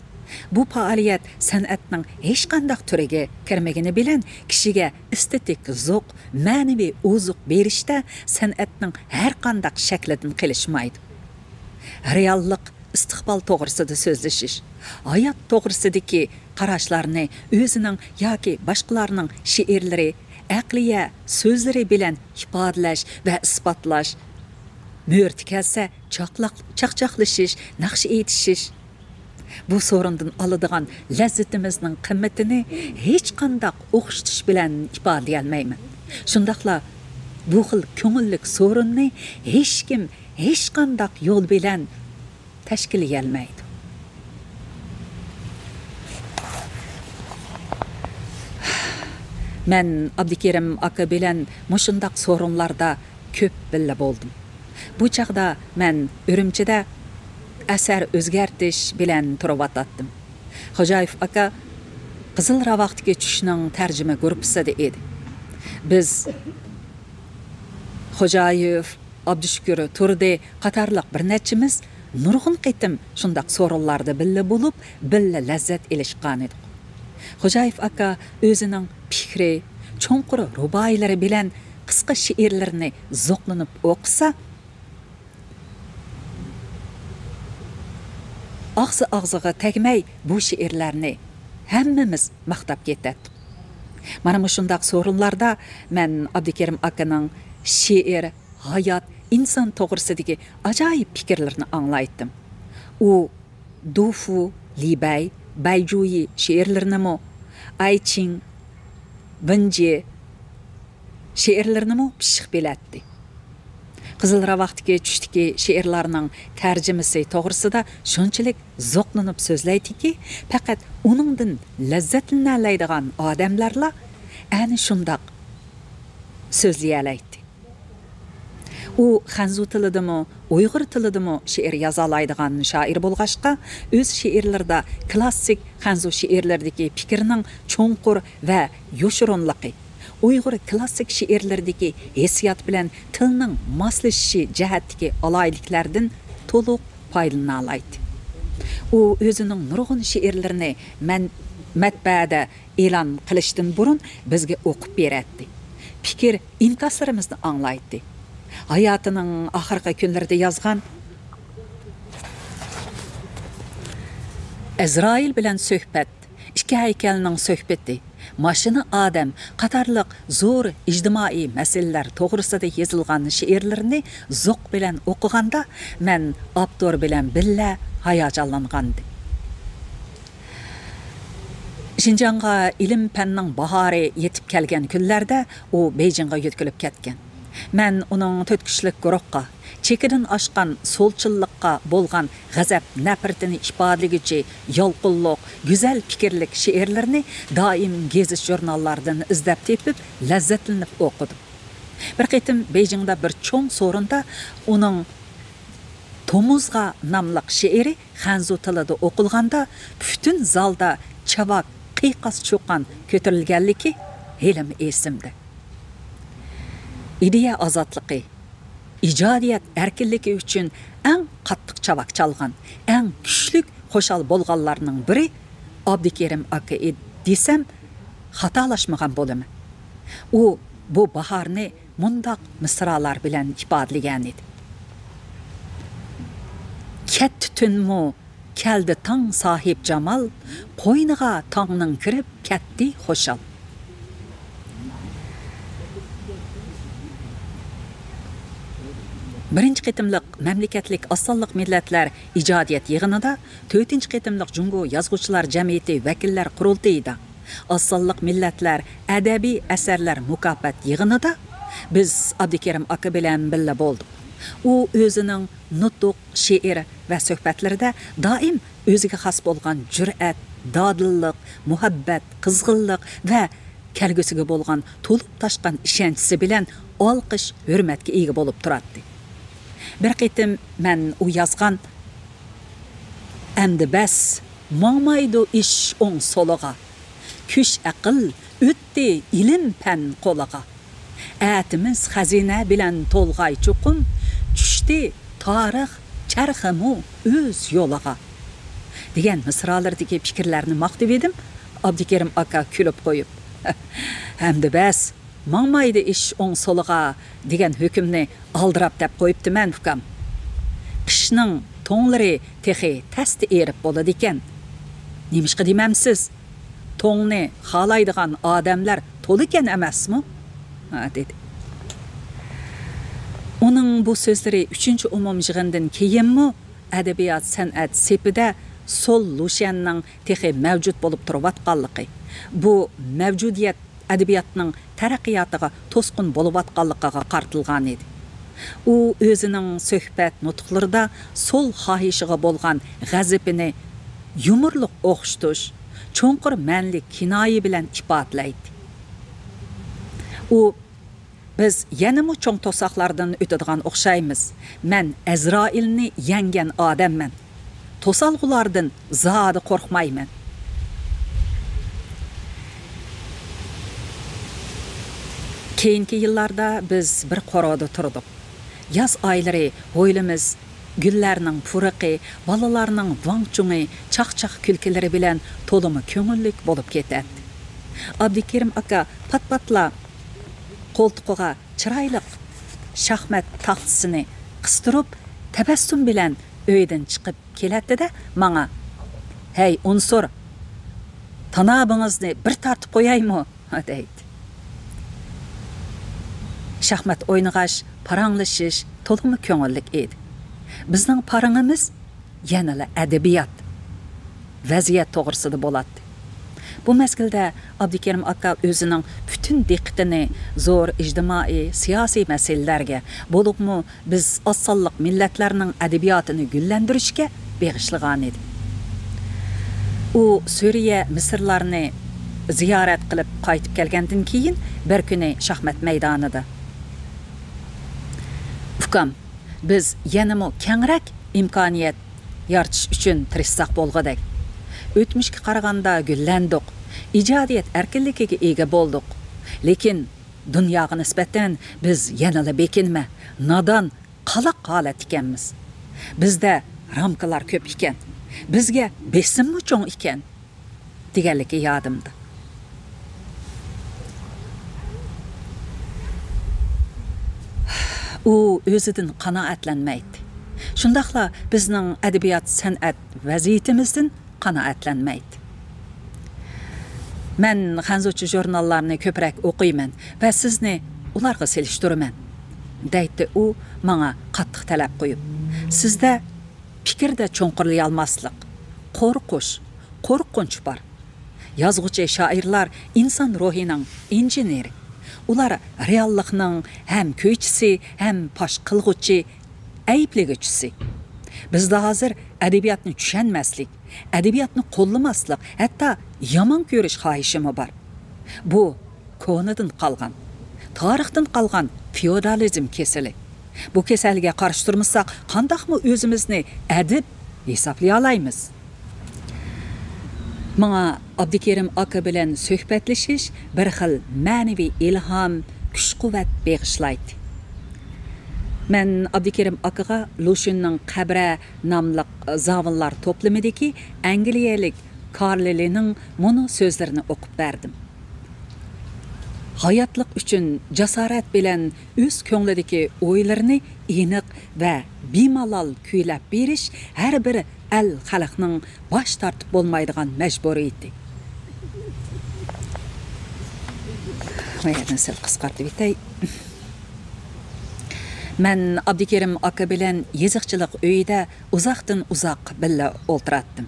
بۇ پائالىيەت سەنئەتنىڭ ھېچقانداق تۈرىگە كىرمىگىنى بىلەن، كىشىگە ئېستېتىك زوق، مەنىۋى ئوزۇق بېرىشتە سەنئەتنىڭ ھەرقانداق شەكلىدىن قېلىشمايدۇ. رېئاللىق، ئىستىقبال توغرىسىدا سۆزلىشىش، ھايات توغرىسىدىكى قاراشلارنى ئۆزىنىڭ ياكى باشقىلارنىڭ شېئىرلىرى، ئەقلىيە سۆزلىرى بىلەن ئىپادىلەش ۋە ئىسپاتلاش، مۆرىتى كەلسە چاقلاق-، چاقچاقلىشىش، ناخشا ئېيتىشىش. بۇ سورۇندىن ئالىدىغان لەززىتىمىزنىڭ قىممىتىنى ھېچقانداق ئوخشىتىش بىلەن ئىپادىلىيەلمەيمەن. شۇنداقلا بۇ خىل كۆڭۈللۈك سورۇننى ھېچكىم، ھېچقانداق يول بىلەن تەشكىللىيەلمەيدۇ. مەن ئابدۇكېرىم ئاكا بىلەن مۇشۇنداق سورۇنلاردا كۆپ بىللە بولدۇم. بۇ چاغدا مەن ئۈرۈمچىدە ئەسەر ئۆزگەرتىش بىلەن تۇرۇۋاتاتتىم. خوجايېف ئاكا قىزىل راۋاقتىكى چۈشنىڭ تەرجىمە گۇرۇپپىسىدا ئىدى. بىز، خوجايېف، ئابدۇشۈكۈر تۇردى قاتارلىق بىر نەچچىمىز نۇرغۇن قېتىم شۇنداق سورۇنلاردا بىللە بولۇپ، بىللە لەززەت ئېلىشقانىدۇق. خوجايېف ئاكا ئۆزىنىڭ پىكرى، چوڭقۇر رۇبائىيلىرى بىلەن قىسقا شېئىرلىرىنى زوقلىنىپ ئوقۇسا، ئاغزى ئاغزىغا تەگمەي بۇ شېئىرلەرنى ھەممىمىز ماختاپ كېتەتتۇق. مانا مۇشۇنداق سورۇنلاردا مەن ئابدۇكېرىم ئاكىنىڭ شېئىر، ھايات، ئىنسان توغرىسىدىكى ئاجايىپ پىكىرلىرىنى ئاڭلايتتىم. ئۇ دۇفۇ، لى بەي، بەي جۇيى شېئىرلىرىنىمۇ، ئەي چىڭ، ۋېن جى شېئىرلىرىنىمۇ پىششىق بىلەتتى. قىزىل راۋاقتىكى چۈشتىكى شېئىرلارنىڭ تەرجىمىسى توغرىسىدا شۇنچىلىك زوقلىنىپ سۆزلەيتتىكى، پەقەت ئۇنىڭدىن لەززەتلىنەلەيدىغان ئادەملەرلا ئەنە شۇنداق سۆزلىيەلەيتتى. ئۇ خەنزۇ تىلىدىمۇ، ئۇيغۇر تىلىدىمۇ شېئىر يازالايدىغان شائىر بولغاچقا، ئۆز شېئىرلىرىدا كلاسسىك خەنزۇ شېئىرلىرىدىكى پىكىرنىڭ چوڭقۇر ۋە يوشۇرۇنلۇقى، ئۇيغۇر كلاسسىك شېئىرلىرىدىكى ھېسسىيات بىلەن تىلنىڭ ماسلىشىشى جەھەتتىكى ئالاھىدىلىكلەردىن تولۇق پايدىلىنالايتتى. ئۇ ئۆزىنىڭ نۇرغۇن شېئىرلىرىنى مەن-، مەتبەئەدە ئېلان قىلىشتىن بۇرۇن بىزگە ئوقۇپ بېرەتتى. پىكىر ئىنكاسلىرىمىزنى ئاڭلايتتى. ھاياتىنىڭ ئاخىرقى كۈنلىرىدە يازغان ئەزرائىل بىلەن سۆھبەت، ئىككى ھەيكەلنىڭ سۆھبىتى، ماشىنا ئادەم قاتارلىق زور ئىجتىمائىي مەسىلىلەر توغرىسىدا يېزىلغان شېئىرلىرىنى زوق بىلەن ئوقۇغاندا، مەن ئاپتور بىلەن بىللە ھاياجانلانغانىدىم. شىنجاڭغا ئىلىم-پەننىڭ باھارى يېتىپ كەلگەن كۈنلەردە ئۇ بېيجىڭغا يۆتكىلىپ كەتكەن. مەن ئۇنىڭ تۆت كىشىلىك گۇرۇھقا، چېكىدىن ئاشقان سولچىللىققا بولغان غەزەپ-نەپرىتىنى ئىپادىلىگۈچى يالقۇنلۇق، گۈزەل پىكىرلىك شېئىرلىرىنى دائىم گېزىت-ژۇرناللاردىن ئىزدەپ تېپىپ، لەززەتلىنىپ ئوقۇدۇم. بىر قېتىم بېيجىڭدا بىر چوڭ سورۇندا ئۇنىڭ تومۇزغا ناملىق شېئىرى خەنزۇ تىلىدا ئوقۇلغاندا، پۈتۈن زالدا چاۋاك، قىيقاس-چۇقان كۆتۈرۈلگەنلىكى ھېلىمۇ ئېسىمدە. ئىدىيە ئازادلىقى، ئىجادىيەت ئەركىنلىكى ئۈچۈن ئەڭ قاتتىق چاۋاك چالغان، ئەڭ كۈچلۈك خۇشال بولغانلارنىڭ بىرى ئابدۇكېرىم ئاكا ئىدى دېسەم، خاتالاشمىغان بولىمەن. ئۇ بۇ باھارنى مۇنداق مىسرالار بىلەن ئىپادىلىگەنىدى: كەتتى تۈنمۇ، كەلدى تاڭ ساھىبجامال، قوينىغا تاڭنىڭ كىرىپ كەتتى خۇشال. بىرىنچى قېتىملىق مەملىكەتلىك ئاز سانلىق مىللەتلەر ئىجادىيەت يىغىنىدا، تۆتىنچى قېتىملىق جۇڭگو يازغۇچىلار جەمئىيىتى ۋەكىللەر قۇرۇلتىيىدا، ئاز سانلىق مىللەتلەر ئەدەبىي ئەسەرلەر مۇكاپات يىغىنىدا بىز ئابدۇكېرىم ئاكا بىلەن بىللە بولدۇق. ئۇ ئۆزىنىڭ نۇتۇق، شېئىر ۋە سۆھبەتلىرىدە دائىم ئۆزىگە خاس بولغان جۈرئەت، دادىللىق، مۇھەببەت، قىزغىنلىق ۋە كەلگۈسىگە بولغان تولۇپ تاشقان ئىشەنچىسى بىلەن ئالقىش، ھۆرمەتكە ئىگە بولۇپ تۇراتتى. بىر قېتىم مەن ئۇ يازغان، ئەمدى بەس، ماڭمايدۇ ئىش ئوڭ سولىغا. كۈچ ئەقىل ئۆتتى ئىلىم پەن قولىغا. ئەتىمىز خەزىنە بىلەن تولغاي چوقۇم، چۈشتى تارىخ چەرخىمۇ ئۆز يولىغا. دېگەن مىسرالىرىدىكى پىكىرلەرنى ماختىۋىدىم، ئابدۇكېرىم ئاكا كۈلۈپ قويۇپ، ئەمدى بەس، ماڭمايدۇ ئىش ئوڭ سولىغا دېگەن ھۆكۈمنى ئالدىراپ دەپ قويۇپتىمەن، ئۇكام. قىشنىڭ تۇڭلىرى تېخى تەستە ئېرىپ بولىدىكەن. نېمىشقا دېمەمسىز؟ تۇڭنى خالايدىغان ئادەملەر تولىكەن ئەمەسمۇ؟ ھە، دېدى. ئۇنىڭ بۇ سۆزلىرى ئۈچىنچى ئومۇم يىغىندىن كېيىنمۇ ئەدەبىيات سەنئەت سېپىدە سول لۇشيەننىڭ تېخى مەۋجۇت بولۇپ تۇرۇۋاتقانلىقى، بۇ مەۋجۇدىيەت ئەدەبىياتنىڭ تەرەققىياتىغا توسقۇن بولۇۋاتقانلىقىغا قارىتىلغانىدى. ئۇ ئۆزىنىڭ سۆھبەت نۇتۇقلىرىدا سول خاھىشىغا بولغان غەزىپىنى يۇمۇرلۇق ئوخشىتىش، چوڭقۇر مەنىلىك كىنايە بىلەن ئىپادىلەيتتى. ئۇ، بىز يەنىمۇ چوڭ توساقلاردىن ئۆتىدىغان ئوخشايمىز. مەن ئەزرائىلنى يەڭگەن ئادەممەن. توسالغۇلاردىن زادى قورقمايمەن. كېيىنكى يىللاردا بىز بىر قورۇدا تۇردۇق. ياز ئايلىرى ھويلىمىز گۈللەرنىڭ پۇرىقى، بالىلارنىڭ ۋاڭ-چۇڭى، چاقچاق كۈلكىلىرى بىلەن تولىمۇ كۆڭۈللۈك بولۇپ كېتەتتى. ئابدۇكېرىم ئاكا پات-پاتلا قولتۇقىغا چىرايلىق شاھمات تاختىسىنى قىستۇرۇپ، تەبەسسۇم بىلەن ئۆيدىن چىقىپ كېلەتتى-دە، ماڭا، «ھەي، ئۇنسۇر، تانابىڭىزنى بىر تارتىپ قويايمۇ؟» دەيتتى. شاھمات ئوينىغاچ، پاراڭلىشىش تولىمۇ كۆڭۈللۈك ئىدى. بىزنىڭ پارىڭىمىز يەنىلا ئەدەبىيات، ۋەزىيەت توغرىسىدا بولاتتى. بۇ مەزگىلدە ئابدۇكېرىم ئاكا ئۆزىنىڭ پۈتۈن دىققىتىنى زور ئىجتىمائىي، سىياسىي مەسىلىلەرگە، بولۇپمۇ بىز ئاز سانلىق مىللەتلەرنىڭ ئەدەبىياتىنى گۈللەندۈرۈشكە بېغىشلىغانىدى. ئۇ سۈرىيە، مىسىرلارنى زىيارەت قىلىپ قايتىپ كەلگەندىن كېيىن، بىر كۈنى شاھمات مەيدانىدا، ئۇكام، بىز يەنىمۇ كەڭرەك ئىمكانىيەت يارىتىش ئۈچۈن تىرىشساق بولغۇدەك. ئۆتمۈشكە قارىغاندا گۈللەندۇق، ئىجادىيەت ئەركىنلىكىگە ئىگە بولدۇق. لېكىن دۇنياغا نىسبەتەن بىز يەنىلا بېكىنمە، نادان، قالاق ھالەتتىكەنمىز. بىزدە رامكىلار كۆپ ئىكەن، بىزگە بېسىممۇ چوڭ ئىكەن، دېگەنلىكى يادىمدا. ئۇ ئۆزىدىن قانائەتلەنمەيتتى. شۇنداقلا بىزنىڭ ئەدەبىيات-سەنئەت ۋەزىيىتىمىزدىن قانائەتلەنمەيتتى. مەن خەنزۇچە ژۇرناللارنى كۆپرەك ئوقۇيمەن ۋە سىزنى ئۇلارغا سېلىشتۇرىمەن، دەيتتى ئۇ ماڭا قاتتىق تەلەپ قويۇپ. سىزدە پىكىردە چوڭقۇرلىيالماسلىق، قورقۇش، قورقۇنچ بار. يازغۇچى شائىرلار ئىنسان روھىنىڭ ئىنژېنېرى. ئۇلار رېئاللىقنىڭ ھەم كۈيچىسى، ھەم پاش قىلغۇچى، ئەيىبلىگۈچىسى. بىزدە ھازىر ئەدەبىياتنى چۈشەنمەسلىك، ئەدەبىياتنى قوللىماسلىق، ھەتتا يامان كۆرۈش خاھىشىمۇ بار. بۇ كونىدىن قالغان، تارىختىن قالغان فېئودالىزم كېسىلى. بۇ كېسەلگە قارشى تۇرمىساق، قانداقمۇ ئۆزىمىزنى ئەدىب ھېسابلىيالايمىز؟ ماڭا ئابدۇكېرىم ئاكا بىلەن سۆھبەتلىشىش بىر خىل مەنىۋى ئىلھام، كۈچ-قۇۋۋەت بېغىشلايتتى. مەن ئابدۇكېرىم ئاكىغا لۇشۈننىڭ قەبرە ناملىق زاۋۇنلار توپلىمىدىكى ئەنگلىيەلىك كارلىلنىڭ مۇنۇ سۆزلىرىنى ئوقۇپ بەردىم. ھاياتلىق ئۈچۈن جاسارەت بىلەن ئۆز كۆڭلىدىكى ئويلىرىنى ئېنىق ۋە بىمالال كۈيلەپ بېرىش ھەر بىر ئەل خەلقنىڭ باش تارتىپ بولمايدىغان مەجبۇرىيىتى. بۇ يەرنى سەل قىسقارتىپ ئۆتەي. مەن ئابدۇكېرىم ئاكا بىلەن يېزىقچىلىق ئۆيىدە ئۇزاقتىن ئۇزاق بىللە ئولتۇراتتىم.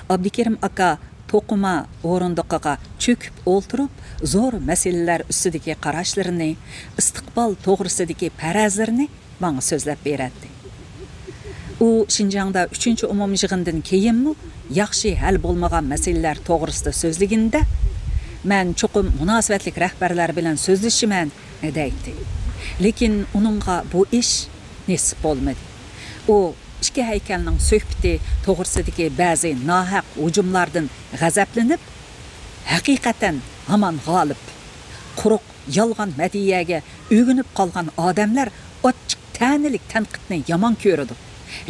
ئابدۇكېرىم ئاكا توقۇما ئورۇندۇقىغا چۆكۈپ ئولتۇرۇپ، زور مەسىلىلەر ئۈستىدىكى قاراشلىرىنى، ئىستىقبال توغرىسىدىكى پەرەزلىرىنى ماڭا سۆزلەپ بېرەتتى. ئۇ شىنجاڭدا ئۈچىنچى ئومۇميىغىندىن كېيىنمۇ ياخشى ھەل بولمىغان مەسىلىلەر توغرىسىدا سۆزلىگىنىدە، مەن چوقۇم مۇناسىۋەتلىك رەھبەرلەر بىلەن سۆزلىشىمەن، دەيتتى. لېكىن ئۇنىڭغا بۇ ئىش نېسىپ بولمىدى. ئۇ ئىككى ھەيكەلنىڭ سۆھبىتى توغرىسىدىكى بەزى ناھەق ھۇجۇملاردىن غەزەپلىنىپ، ھەقىقەتەن ھامان غالىپ، قۇرۇق يالغان مەدھىيەگە ئۆگىنىپ قالغان ئادەملەر ئاچچىق تەنىلىك تەنقىدنى يامان كۆرىدۇ.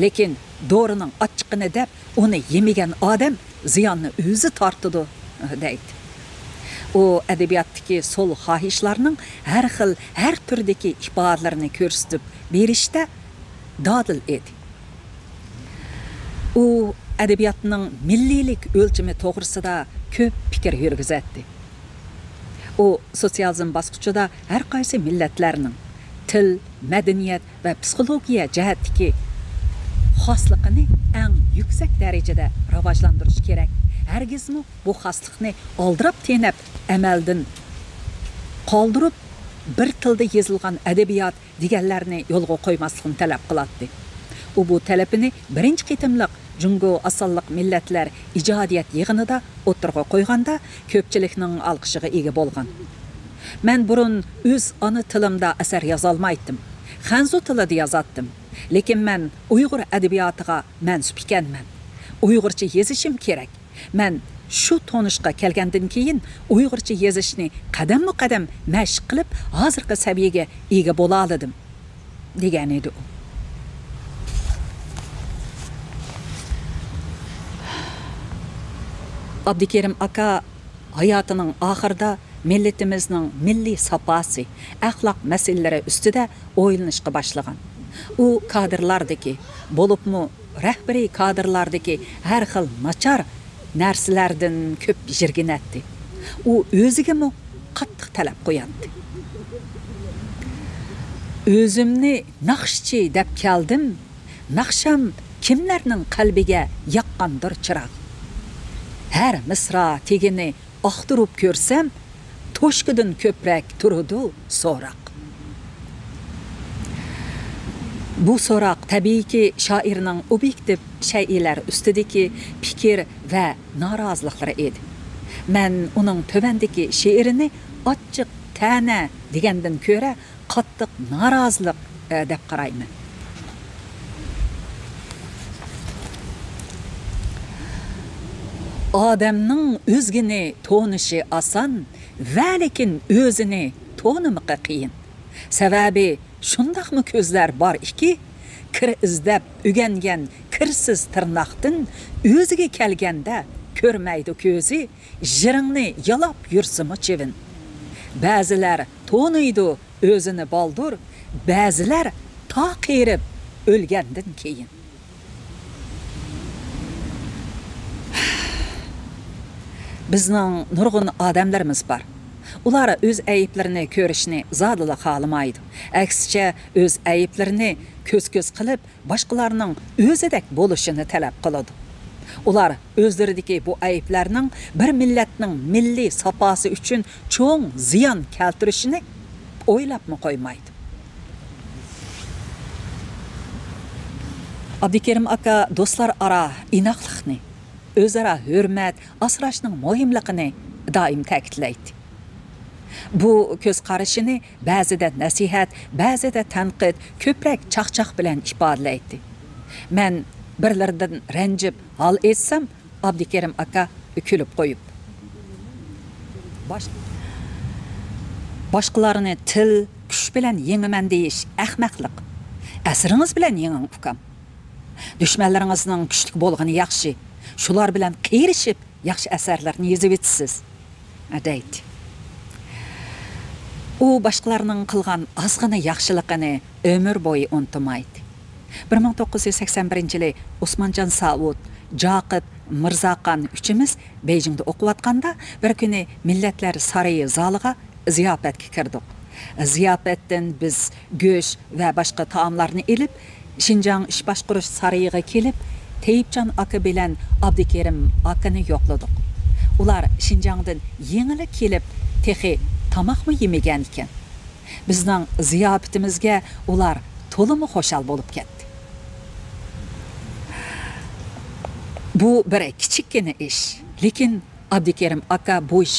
لېكىن دورىنىڭ ئاچچىقىنى دەپ، ئۇنى يېمىگەن ئادەم زىياننى ئۆزى تارتىدۇ، دەيدۇ. ئۇ ئەدەبىياتتىكى سول خاھىشلارنىڭ ھەر خىل، ھەر تۈردىكى ئىپادىلىرىنى كۆرسىتىپ بېرىشتە دادىل ئىدى. ئۇ ئەدەبىياتنىڭ مىللىيلىك ئۆلچىمى توغرىسىدا كۆپ پىكىر يۈرگۈزەتتى. ئۇ سوتسىيالىزم باسقۇچىدا ھەر قايسى مىللەتلەرنىڭ تىل، مەدەنىيەت ۋە پسىخولوگىيە جەھەتتىكى خاسلىقىنى ئەڭ يۈكسەك دەرىجىدە راۋاجلاندۇرۇش كېرەك. ھەرگىزمۇ بۇ خاسلىقنى ئالدىراپ تېنەپ، ئەمەلدىن قالدۇرۇپ، بىر تىلدا يېزىلغان ئەدەبىيات دېگەنلەرنى يولغا قويماسلىقنى تەلەپ قىلاتتى. ئۇ بۇ تەلىپىنى بىرىنچى قېتىملىق جۇڭگو ئاز سانلىق مىللەتلەر ئىجادىيەت يىغىنىدا ئوتتۇرىغا قويغاندا، كۆپچىلىكنىڭ ئالقىشىغا ئىگە بولغان. مەن بۇرۇن ئۆز ئانا تىلىمدا ئەسەر يازالمايتتىم. خەنزۇ تىلىدا يازاتتىم. لېكىن مەن ئۇيغۇر ئەدەبىياتىغا مەنسۇپ ئىكەنمەن. ئۇيغۇرچە يېزىشىم كېرەك. مەن شۇ تونۇشقا كەلگەندىن كېيىن ئۇيغۇرچە يېزىشنى قەدەممۇ قەدەم مەشىق قىلىپ، ھازىرقى سەۋىيەگە ئىگە بولالىدىم، دېگەنىدى ئۇ. ئابدۇكېرىم ئاكا ھاياتىنىڭ ئاخىرىدا مىللىتىمىزنىڭ مىللىي ساپاسى، ئەخلاق مەسىلىلىرى ئۈستىدە ئويلىنىشقا باشلىغان. ئۇ كادىرلاردىكى، بولۇپمۇ رەھبىرىي كادىرلاردىكى ھەر خىل ناچار نەرسىلەردىن كۆپ يىرگىنەتتى. ئۇ ئۆزىگىمۇ قاتتىق تەلەپ قوياتتى. ئۆزۈمنى ناخشىچى دەپ كەلدىم، ناخشام كىملەرنىڭ قەلبىگە ياققاندۇر چىراغ. ھەر مىسرا تېگىنى ئاختۇرۇپ كۆرسەم، توشكىدىن كۆپرەك تۇرىدۇ سوراق. بۇ سوراق، تەبىئىيكى، شائىرنىڭ ئوبيېكتىپ شەيئىلەر ئۈستىدىكى پىكىر ۋە نارازىلىقلىرى ئىدى. مەن ئۇنىڭ تۆۋەندىكى شېئىرىنى ئاچچىق تەنە دېگەندىن كۆرە، قاتتىق نارازىلىق ئە، دەپ قارايمەن. ئادەمنىڭ ئۆزگىنى تونۇشى ئاسان، ۋە لېكىن ئۆزىنى تونۇمىقى قىيىن. سەۋەبى، شۇنداقمۇ كۆزلەر بار ئىكى، كىر ئىزدەپ ئۆگەنگەن كىرسىز تىرناقتىن، ئۆزىگە كەلگەندە كۆرمەيدۇ كۆزى، يىرىڭنى يالاپ يۈرسىمۇ چىۋىن. بەزىلەر تونۇيدۇ ئۆزىنى بالدۇر، بەزىلەر تا قېرىپ ئۆلگەندىن كېيىن. بىزنىڭ نۇرغۇن ئادەملىرىمىز بار. ئۇلار ئۆز ئەيىبلىرىنى كۆرۈشنى زادىلا خالىمايدۇ. ئەكسىچە، ئۆز ئەيىبلىرىنى كۆز-كۆز قىلىپ، باشقىلارنىڭ ئۆزىدەك بولۇشىنى تەلەپ قىلىدۇ. ئۇلار ئۆزلىرىدىكى بۇ ئەيىبلەرنىڭ بىر مىللەتنىڭ مىللىي ساپاسى ئۈچۈن چوڭ زىيان كەلتۈرۈشىنى ئويلاپمۇ قويمايدۇ. ئابدۇكېرىم ئاكا دوستلار ئارا ئىناقلىقنى، ئۆزئارا ھۆرمەت ئاسراشنىڭ مۇھىملىقىنى دائىم تەكىتلەيتتى. بۇ كۆز قارىشىنى بەزىدە نەسىھەت، بەزىدە تەنقىد، كۆپرەك چاقچاق بىلەن ئىپادىلەيتتى. مەن بىرلىرىدىن رەنجىپ ھال ئېيتسام، ئابدۇكېرىم ئاكا كۈلۈپ قويۇپ، باش-، باشقىلارنى تىل، كۈچ بىلەن يېڭىمەن دېيىش ئەخمەقلىق. ئەسىرىڭىز بىلەن يېڭىڭ، ئۇكام. دۈشمەنلىرىڭىزنىڭ كۈچلۈك بولغىنى ياخشى. شۇلار بىلەن قېرىشىپ، ياخشى ئەسەرلەرنى يېزىۋېتىسىز، دەيتتى. ئۇ باشقىلارنىڭ قىلغان ئازغىنە ياخشىلىقىنى ئۆمۈر بويى ئۇنتۇمايتتى. بىر مىڭ توققۇز يۈز سەكسەن بىرىنچى يىلى ئوسمانجان ساۋۇت، جاقىپ مىرزاخان ئۈچىمىز بېيجىڭدا ئوقۇۋاتقاندا، بىر كۈنى مىللەتلەر سارىيى زالىغا زىياپەتكە كىردۇق. زىياپەتتىن بىز گۆش ۋە باشقا تائاملارنى ئېلىپ، شىنجاڭ ئىش باشقۇرۇش سارىيىغا كېلىپ، تېيىپجان ئاكا بىلەن ئابدۇكېرىم ئاكىنى يوقلىدۇق. ئۇلار شىنجاڭدىن يېڭىلا كېلىپ، تېخى تاماقمۇ يېمىگەن ئىكەن. بىزنىڭ زىياپىتىمىزگە ئۇلار تولىمۇ خۇشال بولۇپ كەتتى. بۇ بىر كىچىككىنە ئىش، لېكىن ئابدۇكېرىم ئاكا بۇ ئىش،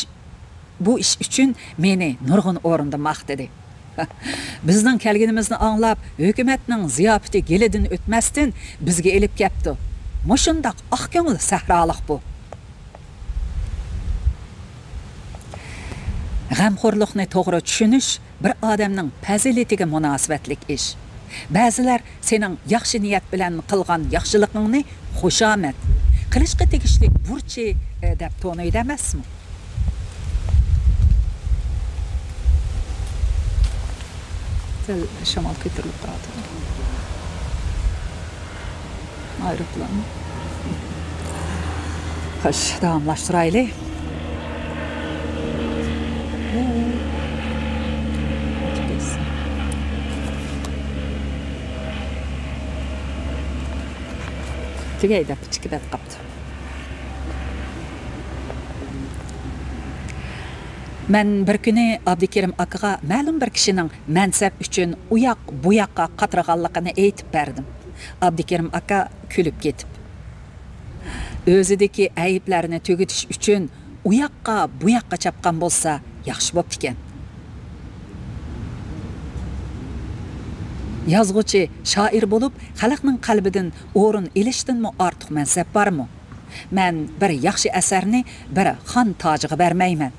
بۇ ئىش ئۈچۈن مېنى نۇرغۇن ئورۇندا ماختىدى. بىزنىڭ كەلگىنىمىزنى ئاڭلاپ، ھۆكۈمەتنىڭ زىياپىتى گېلىدىن ئۆتمەستىن بىزگە ئېلىپ كەپتۇ. مۇشۇنداق ئاق كۆڭۈل سەھرالىق بۇ. غەمخورلۇقنى توغرا چۈشىنىش بىر ئادەمنىڭ پەزىلىتىگە مۇناسىۋەتلىك ئىش. بەزىلەر سېنىڭ ياخشى نىيەت بىلەن قىلغان ياخشىلىقىڭنى خۇشامەت، قىلىشقا تېگىشلىك بۇرچى، ئە، دەپ تونۇيدۇ ئەمەسمۇ؟ سەل شامال كۆتۈرۈلۈپ تۇراتتى. ئايروپىلان. خوش، داۋاملاشتۇرايلى. تۈگەي دەپ ئىچكى بەت قاپتۇ. مەن بىر كۈنى ئابدۇكېرىم ئاكىغا مەلۇم بىر كىشىنىڭ مەنسەپ ئۈچۈن ئۇياق، بۇياققا قاترىغانلىقىنى ئېيتىپ بەردىم. ئابدۇكېرىم ئاكا كۈلۈپ كېتىپ، ئۆزىدىكى ئەيىبلەرنى تۈگىتىش ئۈچۈن ئۇياققا، بۇياققا چاپقان بولسا ياخشى بوپتىكەن. يازغۇچى، شائىر بولۇپ، خەلقنىڭ قەلبىدىن ئورۇن ئېلىشتىنمۇ ئارتۇق مەنسەپ بارمۇ؟ مەن بىر ياخشى ئەسەرنى بىر خان تاجىغا بەرمەيمەن،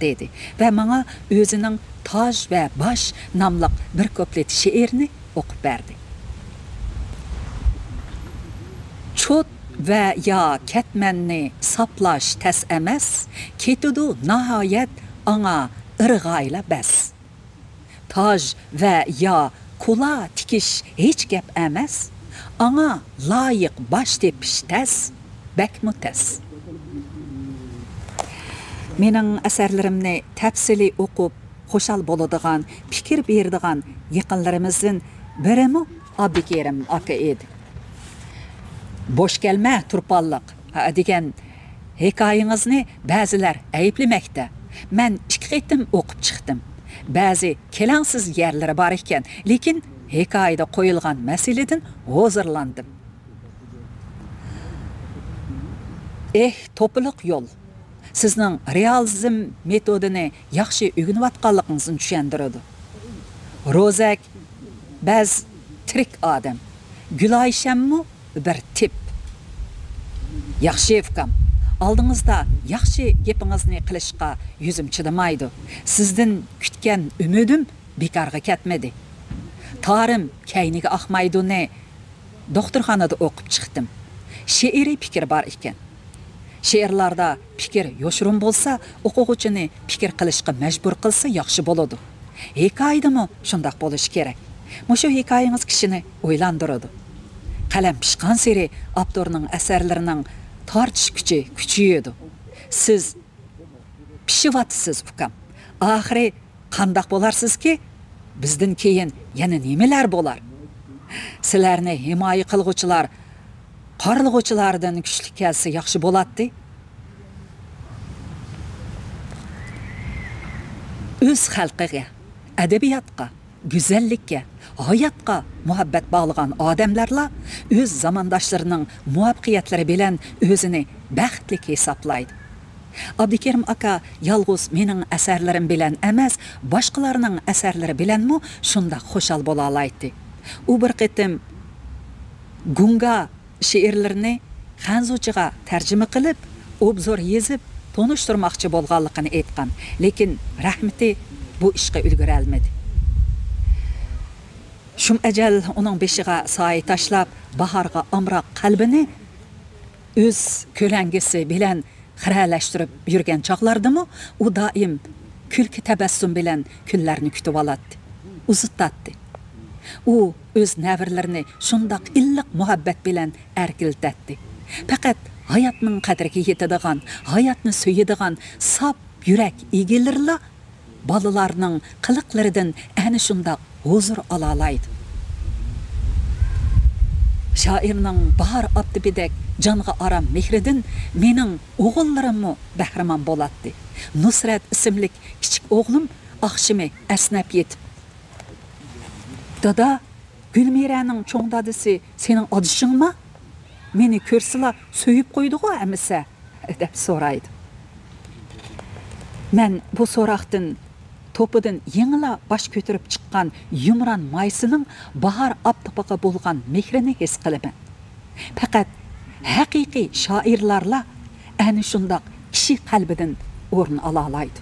دېدى ۋە ماڭا ئۆزىنىڭ تاج ۋە باش ناملىق بىر كۇپلېت شېئىرنى ئوقۇپ بەردى. چوت ۋە يا كەتمەننى ساپلاش تەس ئەمەس، كېتىدۇ ناھايەت ئاڭا ئىرغايلا بەس. تاج ۋە يا كۇلا تىكىش ھېچ گەپ ئەمەس، ئاڭا لايىق باش تېپىش تەس، بەكمۇ تەس. مېنىڭ ئەسەرلىرىمنى تەپسىلىي ئوقۇپ، خۇشال بولىدىغان، پىكىر بېرىدىغان يېقىنلىرىمىزدىن بىرىمۇ ئابدۇكېرىم ئاكا ئىدى. بوش كەلمە، تۇرپانلىق، ھە، دېگەن ھېكايىڭىزنى بەزىلەر ئەيىبلىمەكتە. مەن ئىككى قېتىم ئوقۇپ چىقتىم. بەزى كېلەڭسىز يەرلىرى بار ئىكەن، لېكىن ھېكايىدە قويۇلغان مەسىلىدىن ھۇزۇرلاندىم. ئېھ، توپىلىق يول! سىزنىڭ رېئالىزم مېتودىنى ياخشى ئۆگىنىۋاتقانلىقىڭىزنى چۈشەندۈرىدۇ. روزەك، بەز تىرىك ئادەم. گۈلايشەممۇ بىر تىپ. ياخشى، ئۇكام. ئالدىڭىزدا ياخشى گېپىڭىزنى قىلىشقا يۈزۈم چىدىمايدۇ. سىزدىن كۈتكەن ئۈمىدىم بىكارغا كەتمىدى. تارىم كەينىگە ئاقمايدۇنى دوختۇرخانىدا ئوقۇپ چىقتىم. شېئىرىي پىكىر بار ئىكەن. شېئىرلاردا پىكىر يوشۇرۇن بولسا، ئوقۇغۇچىنى پىكىر قىلىشقا مەجبۇر قىلسا ياخشى بولىدۇ. ھېكايىدىمۇ شۇنداق بولۇشى كېرەك. مۇشۇ ھېكايىڭىز كىشىنى ئويلاندۇرىدۇ. قەلەم پىشقانسېرى ئاپتورنىڭ ئەسەرلىرىنىڭ تارتىش كۈچى كۈچىيىدۇ. سىز پىشىۋاتىسىز، ئۇكام. ئاخىرى قانداق بولارسىزكى؟ بىزدىن كېيىن يەنە نېمىلەر بولار؟ سىلەرنى ھىمايە قىلغۇچىلار قارلىغۇچىلاردىن كۈچلۈك كەلسە ياخشى بولاتتى. ئۆز خەلقىگە، ئەدەبىياتقا، گۈزەللىككە، ھاياتقا مۇھەببەت باغلىغان ئادەملەرلا ئۆز زامانداشلىرىنىڭ مۇۋەپپەقىيەتلىرى بىلەن ئۆزىنى بەختلىك ھېسابلايدۇ. ئابدۇكېرىم ئاكا يالغۇز مېنىڭ ئەسەرلىرىم بىلەن ئەمەس، باشقىلارنىڭ ئەسەرلىرى بىلەنمۇ شۇنداق خۇشال بولالايتتى. ئۇ بىر قېتىم گۇڭگا شېئىرلىرىنى خەنزۇچىغا تەرجىمە قىلىپ، ئوبزور يېزىپ، تونۇشتۇرماقچى بولغانلىقىنى ئېيتقان، لېكىن رەھمىتى بۇ ئىشقا ئۈلگۈرەلمىدى. شۇم ئەجەل ئۇنىڭ بېشىغا سايە تاشلاپ، باھارغا ئامراق قەلبىنى ئۆز كۆلەڭگىسى بىلەن خىرەلەشتۈرۈپ يۈرگەن چاغلاردىمۇ ئۇ دائىم كۈلكە تەبەسسۇم بىلەن كۈنلەرنى كۈتۈۋالاتتى، ئۇزىتاتتى. ئۇ ئۆز نەۋرىلىرىنى شۇنداق ئىللىق مۇھەببەت بىلەن ئەركىلىتەتتى. پەقەت ھاياتنىڭ قەدرىگە يېتىدىغان، ھاياتنى سۆيىدىغان ساپ يۈرەك ئىگىلىرىلا بالىلارنىڭ قىلىقلىرىدىن ئەنە شۇنداق ھۇزۇر ئالالايدۇ. شائىرنىڭ باھار ئاپتىپىدەك جانغا ئارام مېھرىدىن مېنىڭ ئوغۇللىرىممۇ بەھرىمەن بولاتتى. نۇسرەت ئىسىملىك كىچىك ئوغلۇم ئاخشىمى ئەسنەپ يېتىپ، «دادا، گۈلمىرەنىڭ چوڭ دادىسى سېنىڭ ئادىشىڭما؟ مېنى كۆرسىلا سۆيۈپ قويدىغۇ ئەمىسە؟» دەپ سورايدۇ. مەن بۇ سوراقتىن توپىدىن يېڭىلا باش كۆتۈرۈپ چىققان يۇمران مايسىنىڭ باھار ئاپتىپىغا بولغان مېھرىنى ھېس قىلىمەن. پەقەت ھەقىقىي شائىرلارلا ئەنە شۇنداق كىشى قەلبىدىن ئورۇن ئالالايدۇ.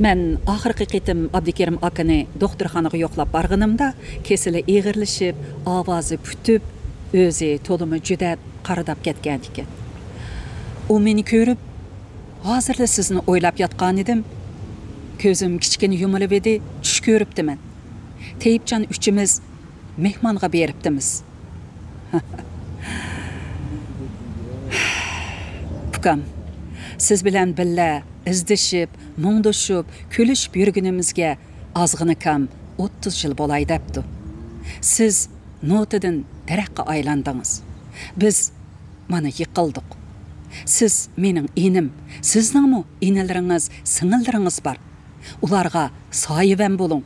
مەن ئاخىرقى قېتىم ئابدۇكېرىم ئاكىنى دوختۇرخانىغا يوقلاپ بارغىنىمدا، كېسىلى ئېغىرلىشىپ، ئاۋازى پۈتۈپ، ئۆزى تولىمۇ جۈدەپ، قارىداپ كەتكەنىكەن. ئۇ مېنى كۆرۈپ، «ھازىرلا سىزنى ئويلاپ ياتقانىدىم. كۆزۈم كىچىككىنە يۇمۇلۇۋىدى، چۈش كۆرۈپتىمەن. تېيىپجان ئۈچىمىز مېھمانغا بېرىپتىمىز.» ئۇكام، سىز بىلەن بىللە ئىزدىشىپ، مۇڭدىشىپ، كۈلۈشۈپ يۈرگىنىمىزگە ئازغىنە كام ئوتتۇز يىل بولاي دەپتۇ. سىز نوتىدىن دەرەخكە ئايلاندىڭىز. بىز مانا يىقىلدۇق. سىز مېنىڭ ئىنىم، سىزنىڭمۇ ئىنىلىرىڭىز، سىڭىللىرىڭىز بار. ئۇلارغا سايىۋەن بولۇڭ.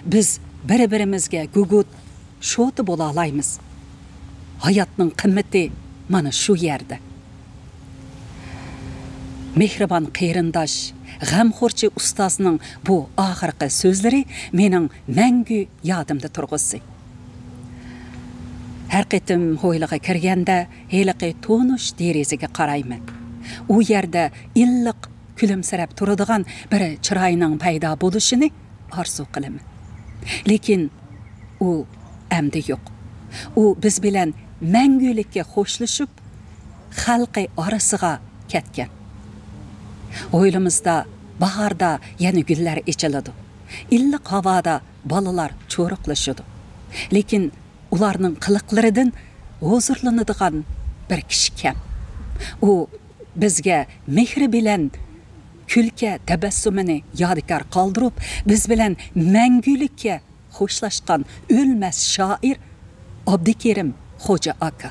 بىز بىر-بىرىمىزگە گۇگۇت، شوتا بولالايمىز. ھاياتنىڭ قىممىتى مانا شۇ يەردە. مېھرىبان قېرىنداش، غەمخورچى ئۇستازنىڭ بۇ ئاخىرقى سۆزلىرى مېنىڭ مەڭگۈ يادىمدا تۇرغۇسى. ھەر قېتىم ھويلىغا كىرگەندە، ھېلىقى تونۇش دېرىزىگە قارايمەن. ئۇ يەردە ئىللىق كۈلۈمسىرەپ تۇرىدىغان بىر چىراينىڭ پەيدا بولۇشىنى ئارزۇ قىلىمەن. لېكىن ئۇ ئەمدى يوق. ئۇ بىز بىلەن مەڭگۈلۈككە خوشلىشىپ، خەلقى ئارىسىغا كەتكەن. ھويلىمىزدا باھاردا يەنە گۈللەر ئېچىلىدۇ. ئىللىق ھاۋادا بالىلار چورۇقلىشىدۇ. لېكىن ئۇلارنىڭ قىلىقلىرىدىن ھۇزۇرلىنىدىغان بىر كىشى كەم. ئۇ بىزگە مېھرى بىلەن كۈلكە تەبەسسۇمىنى يادىكار قالدۇرۇپ، بىز بىلەن مەڭگۈلۈككە خوشلاشقان ئۆلمەس شائىر ئابدۇكېرىم خوجا ئاكا.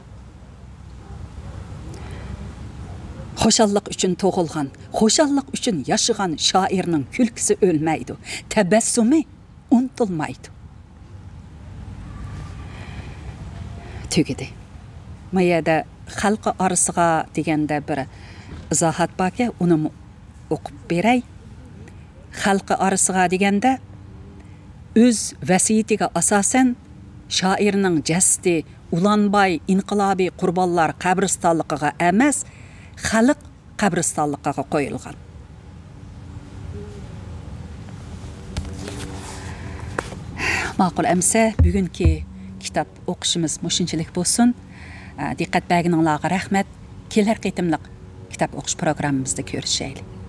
خۇشاللىق ئۈچۈن تۇغۇلغان، خۇشاللىق ئۈچۈن ياشىغان شائىرنىڭ كۈلكىسى ئۆلمەيدۇ، تەبەسسۇمى ئۇنتۇلمايدۇ. تۈگىدى. ما يەردە خەلقى ئارىسىغا دېگەندە بىر ئىزاھات باركەن، ئۇنىمۇ ئوقۇپ بېرەي. خەلقى ئارىسىغا دېگەندە، ئۆز ۋەسىيىتىگە ئاساسەن، شائىرنىڭ جەسىتى ئۇلانباي ئىنقىلابىي قۇربانلار قەبرىستانلىقىغا ئەمەس، خەلق قەبرىستانلىقىغا قويۇلغان. ماقۇل، ئەمسە بۈگۈنكى كىتاب ئوقۇشىمىز مۇشۇنچىلىك بولسۇن. ئە، دىققەت بەرگىنىڭلارغا رەھمەت. كېلەر قېتىملىق كىتاب ئوقۇش پروگراممىمىزدا كۆرۈشەيلى.